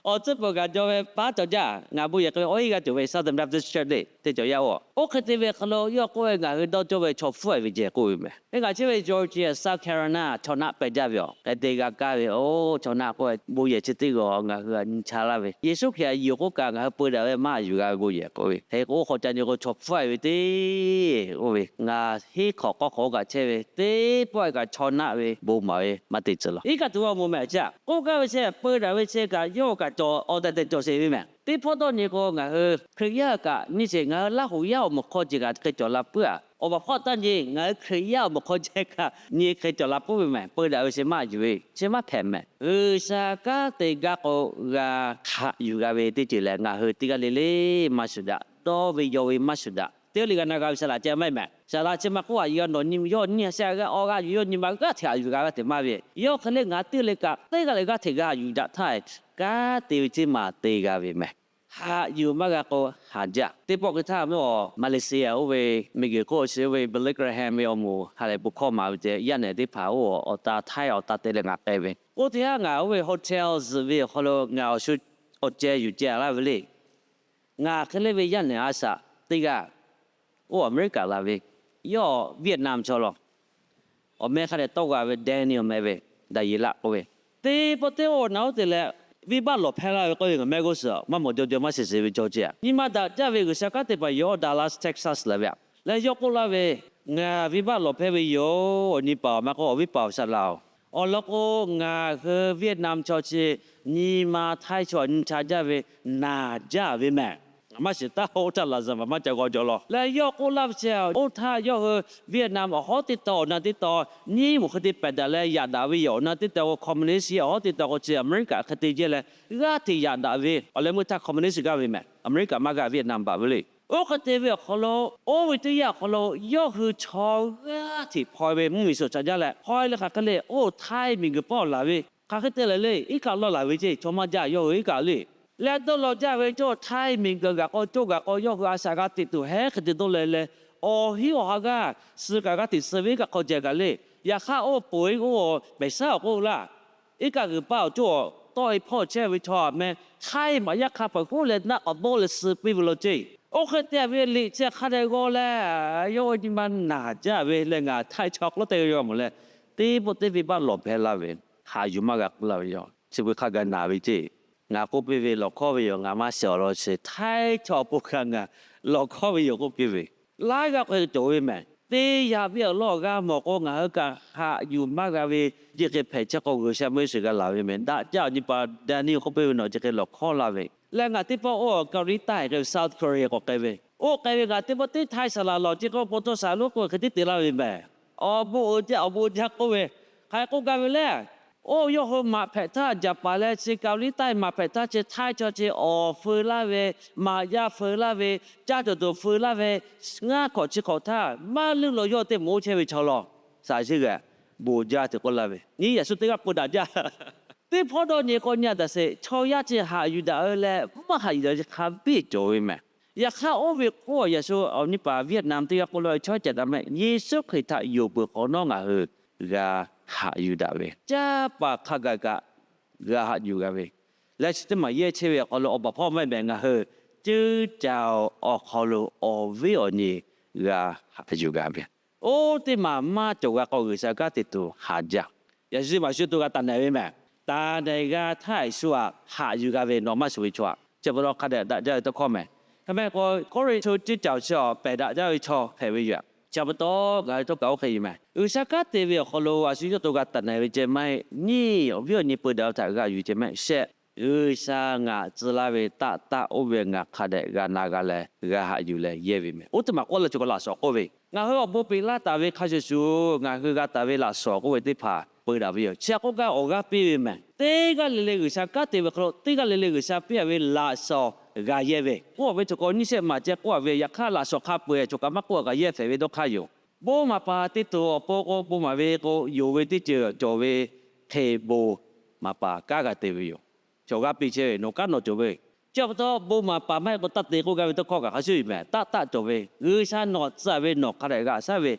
awˬ tcuhˉ peuˬ kaꞈ jaw ve paˉ cawˬ jaˇ. Ngaˬ bon yehˬ k'o ve awˬ iˉ g'aˇ cawˬ ve Southern Baptist Church le teˇ cawˬ yaˇ oˬ. Oˇ hk'e te ve hk'aw lo yawˇ k'oˆ ve, ngaˬ hui dawˇ cawˇ ve chaw hpfuhˆ eˍ ve jehˬ k'oˆ ve mehˬ. Ngaˬ chehˇ ve Georgia, South Carolina chaw naˆ pehˇ jaˇ ve aˬ, hk'e te g'a kaˇ ve, oˇ chaw naˆ k'oˆ ve bon yehˬ chi teˇ g'aˇ ngaˬ hui nyi cha laˇ ve, Yeˍsuˆ Hkriꞈ htaꞈ yuˬ k'oˆ kaꞈ ngaˬ hui peu daꞈ ve maˇ yuˬ g'a ve bon yehˬ k'oˆ ve. Hk'e k'o, oˇ hk'aw ca nyi k'o, chaw hpfuhˆ eˍ ve teˇ, oˇ ve ngaˬ henˇ hk'awꞈ k'awˇ hk'awꞈ kaꞈ chehˇ ve teˇ pawˆ kaꞈ chaw naˆ ve bon maˍ ve maˇ te tcuh law. Iˉ kaˆ tuˬ ve awˬ moˍ mehˬ chi aꞈ k'oˆ gaˇ ve chi, peu daꞈ ve chi kaꞈ yawˇ hui kaꞈ cawˬ awˬ tehˬ tehˬ cawˬ sheˍ ve mehˬ. Teˇ pawˆ dawˇ nyi k'o, ngaˬ hui Hkriꞈ yaˇ kaꞈ nyiˇ sheˍ, ngaˬ hui Laˇ huˍ yaˇ awˬ moˍ hk'aw ceuˬ kaꞈ hk'e cawˬ la puiˉ aꞈ. Awˬ baˬ hpawˇ taˇ nyi, ngaˬ hui Hkriꞈ yaˇ awˬ moˍ hk'aw ceh kaꞈ nyi hk'e cawˬ la puiˉ ve mehˬ. Peu daꞈ ve chi maˇ yuˬ ve, chi maˇ hpehꞈ mehˬ. G'uiˬsha kanˉ te gaˇ k'o g'a haꞈ yuˬ g'a ve teˇ ceuˬ lehˬ, ngaˬ hui teˇ g'aˇ le le maˇ shuˍ daꞈ, dawˇ ve yaw ve maˇ shuˍ daꞈ. Teˇ g'aˇ le g'a na g'a ve saˍ laꞈ ceh maˇ heˆ mehˬ. Saˍ laꞈ chi maˇ k'oˆ, a, yawˇ nawˬ nyi yawˇ nyi a sheh g'a awˬ g'a yuˬ, yawˇ nyi ma g'aˇ hteꞈ haꞈ yuˬ g'a g'a hteꞈ maˇ ve. Yawˇ hk'e le ngaˬ teˇ g'aˇ le kaꞈ teˇ g'aˇ le g'aˇ hteꞈ g'a yuˬ daꞈ htaˇ, kanˉ te ve teˇ maˬ te g'a ve mehˬ. Haꞈ yuˬ maˇ g'a k'o haˍ jaˇ. Teˇ pawˆ hk'e htaˇ mehˬ, Malaysia oˇ ve miˬguiˬ hk'oˆ chi oˇ ve Billy Graham ve awˬ moˍ ha lehˬ bon hkawˇ maˍ ve ceh, yaˇ nehˬ teˇ hpaˍ oˇ awˬ ta htaiˇ awˬ ta te leh ngaˬ k'ai ve. Oˇ teˇ haˉ ngaˬ oˇ ve hotel zuhꞈ ve awˬ hk'aw lo ngaˬ awˬ shu awˬ ceh yuˬ ceh laˇ ve le. Ngaˬ hk'e le ve yaˇ nehˬ a shaꞈ teˇ g'aˇ, oˇ America la ve, yawˇ Vietnam chaw law. Awˬ meh hk'a dehꞈ tawˇ g'a ve Daniel meh ve, daꞈ yeˬ laˆ k'oˆ ve. Teˇ pawˆ teˇ oˇ na oˇ te leh, venˇbaˆ lawˬ hpehˇ laˇ ve k'oˆ ve, ngaˬ mehˆ g'uˇ suhˍ maˇ mawˬ jaw jaw maˇ sheˍ sheˍ ve jaw ceh. Nyi ma daꞈ jaˇ ve G'uiˬsha kanˉ te paˍ yawˇ Dallas, Texas leh ve aꞈ. Leh yawˇ k'oˆ laˇ ve, ngaˬ venˇbaˆ lawˬ hpehˇ ve yoˬ. Awˬ nyi paˍ awˬ maˇ k'oˆ, awˬ viˉ paˍ awˬ shaˍ laꞈ oˬ. Awˬ lawn k'o, ngaˬ hui Vietnam chaw chi nyi ma htaiˇ chaw nyi cha jaˇ ve naˬ jaˇ ve mehˬ. Maˇ shiˍ taˇ oˇ htaˇ laˍ zaˍ maˍ maˇ ca g'aw jaw law. Leh yawˇ k'oˆ laˇ ve chi, oˇ htaˇ yawˇ hui Vietnam awˬ hawˉ teˇ taw awˬ na teˇ taw nyiˉ moˍ hk'e te pehˬ daꞈ leh yaꞈ daꞈ ve yoˬ. Awˬ na teˇ taw k'o communist, awˬ hawˉ teˇ taw k'o chi America hk'e te jehˇ leh g'aˇ hteꞈ yaꞈ daꞈ ve. Awˬ leh meuˇ htaˇ communist gaˇ ve mehˬ. America maˇ g'a, Vietnam baˬ ve le. Oˇ hk'e te ve awˬ hk'aw lo, oˇ ve teˇ yanˇ awˬ hk'aw lo yawˇ hui chaw g'aˇ hteꞈ hpaw ve mvuhˇmiˬ suhˍ ca jaˇ leh hpaw leh hk'aˬ hk'e le, oˇ htaiˇ miˬguiˬ pawˆ laˬ ve, hk'aˬ hk'e te leh le, iˉ kaˆ lawˇ laˬ ve ceˇ, chaw maˇ jaˇ, yawˇ hui iˉ kaˆ le. Leh dawˇ law jaˇ ve cawˇ htaiˇ miˬguiˬ gaˬ k'o, cawˇ gaˬ k'o, yawˇ hui a shaꞈ g'a teꞈ tuˬ hehˉ hk'e te dawˇ leh leh, awˬ hinˉ awˬ ha g'aˇ suh kaꞈ g'aˇ hteꞈ suh ve iˉ kaˆ hk'aw ceh kaꞈ le. Yaꞈ hk'aˇ, oˇ peuˬ ve oˇ mehˬ shaˉ awˬ k'oˆ laˇ, iˉ kaˆ g'uiˬ paˇ awˬ cawˇ tawˆ e hpawˇ chehˇ ve chaw aꞈ meh, htaiˇ maꞈ yaˇ hk'a peuˬ k'oˆ leh naˆ k'awꞈ dawˇ leh suh piˇ ve law ceˇ. Oˇ hk'e te ve liꞈ chi hk'a dehꞈ g'aw leh, yawˇ nyi ma naˬ jaˇ ve leh ngaˬ htaiˇ chaw hk'aw lo te g'a yaw mawˬ leh, teˇ pawˆ teˇ venˇbaˆ lawˬ hpehˇ laˇ ve, haꞈ yuˬ maˇ g'a k'oˆ laˇ ve yoˬ. Chi beuꞈ hk'a gaˬ naˬ ve ceˇ. Ngaˬ k'oˆ piˇ ve lawˬ hkawˇ ve yoˬ, ngaˬ maˇ shiˍ awˬ lawn chi htaiˇ chaw awˬ pon hk'a ngaˬ lawˬ hkawˇ ve yoˬ k'oˆ piˇ ve, laiˉ g'aˇ k'o cawˬ ve mehˬ. Teˇ yanˇ viˉ awˬ lawˉ awˬ g'aˇ mawˬ k'o, ngaˬ hui kaꞈ haꞈ yuˬ maˇ g'a ve, yeˬ hk'e hpehꞈ chehˇ k'o, G'uiˬsha meuˇ yeˬ shuˍ g'a laˬ ve mehˬ. Daꞈ jaˇ awˬ nyi paˍ Daniel k'oˆ piˇ ve nawˬ chi hk'e lawˬ hkawˇ laˇ ve. Leh ngaˬ teˇ pawˆ oˇ Kawˇrenˍtaˆ k'oˆ ve South Korea k'awꞈ k'ai ve, oˇ k'ai ve ngaˬ teˇ pawˆ teˇ htaiˇ saˍ laꞈ lawˬ ceˇ k'o, pa taw saˍ lonˉ k'oˆ ve hk'e tiˉ te laˇ ve mehˬ. Awˬ bon uiˍ jaˇ, awˬ bon jaˇ k'oˆ ve, hk'aˬ hk'e k'oˆ gaˇ ve lehˬ, Oˇ yawˇ hui maꞈ hpehꞈ htaˇ, Jaˍpaˍ leh chi Kaˍliˇtaˆ maꞈ hpehꞈ htaˇ chi htaiˇ chaw chi awˍ feu laˇ ve, maꞈ yaˇ feu laˇ ve, caˇ cawˬ tuˬ feu laˇ ve, ngaˇ hkawꞈ chi hk'awꞈ htaˇ, maˇ leuˆ law yawˇ teˇ moˍ oˇ chehˇ ve chaw law, shaˍ shiˉ g'aꞈ bon jaˇ te k'oˆ laˇ ve, nyi Yeˍsuˆ teˇ g'aˇ peu daꞈ jaˇ. Teˇ hpawˇ dawˇ nyi k'o nyi a daꞈ sheˍ, chaw yaˇ chi haꞈ yuˬ daꞈ ve leh maˇ haꞈ yuˬ daꞈ ve chi hk'a biˇ cawˬ ve mehˍ. Yaꞈ hk'aˇ, oˇ ve hk'oˆ Yeˍsuˆ awˬ nyi paˍ Vietnam teˇ g'aˇ k'oˆ laˇ ve, chaw caꞈ daꞈ mehˆ, Yeˍsuˆ Hkriꞈ htaꞈ yonˍ peuˬ hk'awꞈ nawˉ ngaˬ hui g'a haꞈ yuˬ daꞈ ve, caˇ paˍ hk'a gaˬ kaꞈ g'a haꞈ yuˬ g'a ve, leh chi teˇ maˬ yehˇ chehˇ ve awˬ hk'aw lo awˬ baˬ hpawˇ maˇ mehˍ, ngaˬ hui ceuˇ caˬ awˬ hk'aw lo awˬ viˉ awˬ nyi g'a haꞈ yuˬ g'a ve, oˇ teˇ maˬ maˇ cawˬ g'a k'o, G'uiˬsha kanˉ te tuˬ haˍ jaˇ. Yaꞈ shu maˬ shu to g'a taˍ nehˬ ve mehˍ. Taˍ nehˬ g'a htaˇ, Yeˍsuˆ htaꞈ haꞈ yuˬ g'a ve nawˬ maˇ shiˍ ve chaw htaꞈ chi pa taw hk'a dehꞈ daꞈ jaˇ ve tawˇ hkawˇ mehˍ. Hk'e mehˍ k'o, Kawˇrenˍhtuˆ ceuˇ caˬ chi awˬ pehˬ daꞈ jaˇ ve chaw hpehꞈ ve yoˬ. Chi pa taw ngaˬ hui htawˇ kaꞈ oˇ hk'e yoˬ mehˍ. G'uiˬsha kanˉ te ve awˬ hk'aw lo a shu yawˇ to g'a taˍ nehˬ ve ceh maˇ heˆ. Nyi awˬ viˉ awˬ nyi peu daꞈ ve htaꞈ g'a yuˬ ceh maˇ heˆ shehˆ. G'uiˬsha ngaˬ tcuh laˇ ve taˆ taˆ oˇ ve ngaˬ hk'a dehꞈ g'a na g'a leh g'a haꞈ yuˬ leh yehˇ ve mehˍ. Oˇ teˇ maˬ k'oˆ laˇ chi k'o laꞈ shawnˍ k'oˆ ve, ngaˬ hui awˬ bon peꞈ laˇ taˍ ve hk'a shuˍ shuˍ, ngaˬ hui g'a taˍ ve laꞈ shawnˍ k'oˆ ve teˇ hpaˍ peu daꞈ ve yoˬ. Chi hk'oˆ kaꞈ awˬ g'aˇ piˇ ve mehˍ. Teˇ g'aˇ le le G'uiˬsha kanˉ te ve hk'aw lo teˇ g'aˇ le le G'uiˬsha piˇ a ve laꞈ shawnˍ g'a yehˇ ve k'oˆ a ve chaw k'o, nyiˇ shehˆ maˬ ceh k'oˆ a ve, yaꞈ hk'aˇ laꞈ shawnˍ hk'a peu-eˬ chaw kaꞈ maˇ k'oˆ a, g'a yehˇ hpehꞈ ve dawˇ hk'aˇ yoˬ. Bon maˍ paˍ teˇ tuˬ awˬ pon k'o, bon maˍ ve k'o, yonˍ ve teˇ ceuˬ cawˬ ve hk'e bon maˍ paˍ kanˉ g'a te ve yoˬ. Chaw g'aˇ piˇ chehˇ ve nawˬ kanˉ nawˬ cawˬ ve, chi pa taw bon maˍ paˍ maˇ heˆ k'o taˇ te k'oˆ gaˇ ve tawˇ hkawˇ kaꞈ hk'a shuˍ yoˬ mehˍ. Taˆ taˆ cawˬ ve, G'uiˬsha nawˬ tcuh a ve nawˬ hk'a dehꞈ g'a shaˉ ve,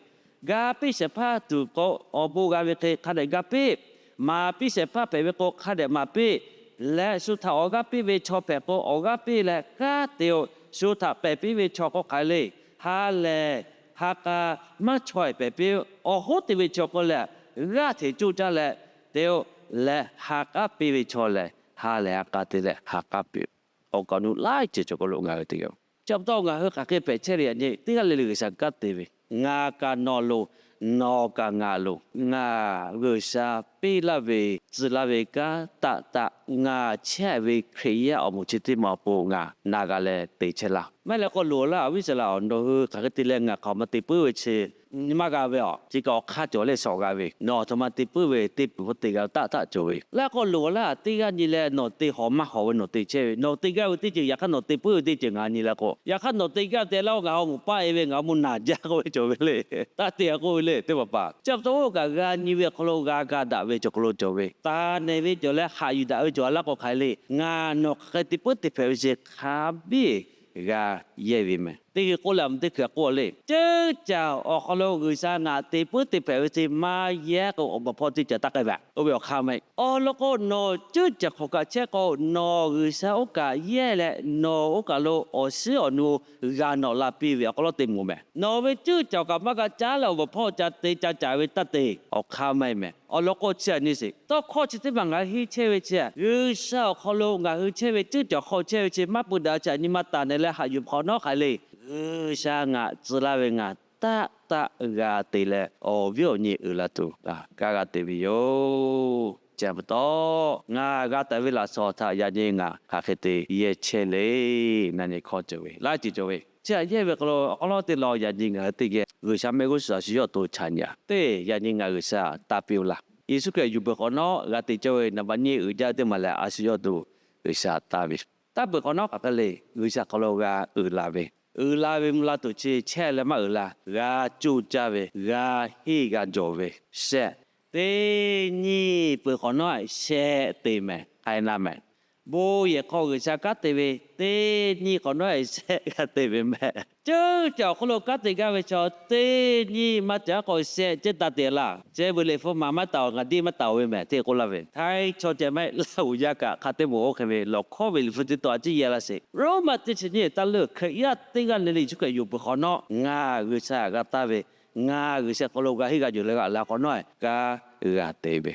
g'a piˇ shehˍ hpaˇ tuˬ k'o, awˬ bon g'a ve hk'e hk'a dehꞈ g'a piˇ. Maˍ piˇ shehˍ hpaˇ hpehꞈ ve k'o, hk'a dehꞈ maˍ piˇ. Leh shu htaꞈ awˬ g'aˇ piˇ ve chaw hpehꞈ k'o, awˬ g'aˇ piˇ leh kanˉ te-o. Shu htaꞈ pehˬ piˇ ve chaw k'o hk'aˬ hk'e le, ha lehˬ ha k'a maˇ chaweh pehˬ piˇ-o. Awˬ hoˉ te ve chaw k'o lehˬ, g'aˇ hteꞈ coˇ caˇ leh te-o. Leh ha k'aˉ piˇ ve chaw lehˬ, ha lehˬ ha k'a te leh ha k'aˉ piˇ-o. Awˬ kaˍ awˬ nu laiˉ ceuˬ cawˬ k'o lo ngaˬ hui te-o. Chi pa taw ngaˬ hui hk'aˬ hk'e hpehꞈ chehˇ le yaꞈ nyi, teˇ g'aˇ le le G'uiˬsha kanˉ te ve, ngaˬ kaꞈ nawˬ loˬ, nawˬ kaꞈ ngaˬ loˬ, ngaˬ G'uiˬsha piˇ laˇ ve, tcuh laˇ ve kanˉ taˆ taˆ, ngaˬ chehˇ ve Hkriꞈ yaˇ awˬ moˍ chi teˇ maˬ awˬ pon ngaˬ na g'a leh te chehˇ laˇ. Maˇ heˆ leh k'o, loˍ laˇ awˬ viˉ sha laꞈ-oˬ, nawˬ hui hk'aˬ hk'e te leh ngaˬ hk'aˬ ma te puiˉ ve chi nyi maˇ g'a ve aˬ. Chi kaꞈ awˬ hk'aˇ cawˬ leh shawˍ g'a ve, nawˬ aˬ htoꞈ ma te puiˉ ve teˇ peuˬ hk'oˆ te g'a ve taˆ taˆ cawˬ ve. Leh k'o, loˍ laˇ teˇ g'aˇ nyi leh nawˬ te hawꞈ maˇ hawꞈ ve nawˬ te chehˇ ve, nawˬ te gaˇ ve teˇ ceuˬ yaꞈ hk'aˇ nawˬ te puiˉ ve teˇ ceuˬ ngaˬ nyi leh k'o, yaꞈ hk'aˇ nawˬ te gaˇ ve te laˇ k'o, ngaˬ awˬ moˍ paˇ e ve, ngaˬ awˬ moˍ naˬ jaˇ k'oˆ ve cawˬ ve le. Taˇ te a k'oˆ ve le teˇ hpaˍ hpaˍ. Chi pa taw oˇ kaꞈ g'a nyi ve awˬ hk'aw lo g'a ga daꞈ ve cawˬ hk'aw lo cawˬ ve, taˍ nehˬ ve cawˬ leh haꞈ yuˬ daꞈ ve cawˬ a laˇ k'o hk'aˬ hk'e le, ngaˬ nawˬ hk'aˬ hk'e te puiˉ te hpehꞈ ve chi hk'a biˇ g'a yehˇ ve mehˍ. Teˇ hkui k'oˆ leh a ma teˇ hkui k'oˆ le, ceuˇ caˬ awˬ hk'aw lo G'uiˬsha ngaˬ te puiˉ te hpehꞈ ve chi maˇ yehˇ k'o, awˬ baˬ hpawˇ ceuˇ caˬ taˇ k'ai ve, oˇ ve awˬ hk'aˇ maˇ heˆ. Awˬ lawn k'o, nawˬ ceuˇ caˬ hk'awꞈ kaꞈ chehˇ k'o, nawˬ G'uiˬsha oˇ kaꞈ yehˇ leh nawˬ oˇ kaꞈ lo awˬ shiˉ awˬ nu g'a nawꞈ la piˇ ve awˬ hk'aw lo te moˍ mehˍ. Nawˬ ve ceuˇ caˬ kaꞈ maˇ g'a caˉ leh awˬ baˬ hpawˇ ca te ca caˍ ve taˇ te, awˬ hk'aˇ maˇ heˆ mehˍ. Awˬ lawn k'o, chi a nyi sheˍ, tawˇ hkawˇ chi teˇ maˬ ngaˬ hui henˇ chehˇ ve chi, G'uiˬsha awˬ hk'aw lo ngaˬ hui chehˇ ve ceuˇ caˬ hk'aw chehˇ ve chi maˇ pu daꞈ chi a nyi ma taˍ nehˬ leh haꞈ yuˬ hk'awꞈ nawˉ hk'aˬ hk'e le, G'uiˬsha ngaˬ tcuh laˇ ve ngaˬ taˆ taˆ g'a te leh awˬ viˉ awˬ nyi uiˍ la tuˬ kanˉ g'a te ve yoˬ. Chi pa taw, ngaˬ g'a taˍ ve laꞈ shawnˍ htaꞈ yaꞈ nyi ngaˬ hk'aˬ hk'e te yehˇ chehˇ le. Na nyi hkawˇ cawˬ ve, laiˉ ceuˬ cawˬ ve, chi a yehˇ ve hk'aw lo awˬ hk'aw lo te law yaꞈ nyi ngaˬ hui teˇ geh G'uiˬsha mehˆ g'uˇ suhˍ a shu yawˇ to chaꞈ nyi a teˇ yaꞈ nyi ngaˬ G'uiˬsha taˇ piˇ-oˬ laˇ. Yeˍsuˆ Hkriꞈ yuˬ peuˬ hk'awꞈ nawˉ g'a te cawˇ ve naˍ baꞈ nyi uiˍ jaˇ ve teˇ maˬ lehˬ, a shu yawˇ to G'uiˬsha taˇ ve, taˇ peuˬ hk'awꞈ nawˉ hk'aˬ hk'e le, G'uiˬsha hk'aw lo g'a uiˍ la ve, uiˍ la ve mvuh la tuˬ chi chehˇ leh maˇ uiˍ la, g'a coˇ caˇ ve, g'a henˇ g'a jawˬ ve shehˆ. Teˇ nyi peuˬ hk'awꞈ nawˉ shehˆ te mehˍ, k'ai na mehˍ. Bon yehˬ hk'aw G'uiˬsha kanˉ te ve teˇ nyi hk'awꞈ nawˉ shehˆ g'a te ve mehˍ. Ceuˇ caˬ awˬ hk'aw lo kanˉ te gaˇ ve chaw teˇ nyi maˇ caˉ k'o shehˆ cehˇ taˇ te laˇ. Ceh ve liꞈ hpu maˍ maˇ taˍ-oˬ, ngaˬ diˇ maˇ taˍ-oˬ ve mehˍ, hteˇ k'oˆ laˇ ve. Htaiˇ chaw ceh maˇ heˆ, Laˇ huˍ yaˇ kaꞈ hk'a teˇ moˍ oˇ hk'e ve lawˬ hkawˇ ve liꞈ hpu teˇ taw a ciˉ yehˇ laˇ sheˍ. Roˉmaꞈ teˇ chi nyiˇ taˇ leuˆ, Hkriꞈ yaˇ teˇ g'aˇ le le Yeˍsuˆ Hkriꞈ yuˬ peuˬ hk'awꞈ nawˉ, ngaˬ G'uiˬsha g'a taˇ ve, ngaˬ G'uiˬsha hk'aw lo g'a henˇ g'a jawˬ leh g'a uiˍ la hk'awꞈ nawˉ, kanˉ g'a te ve.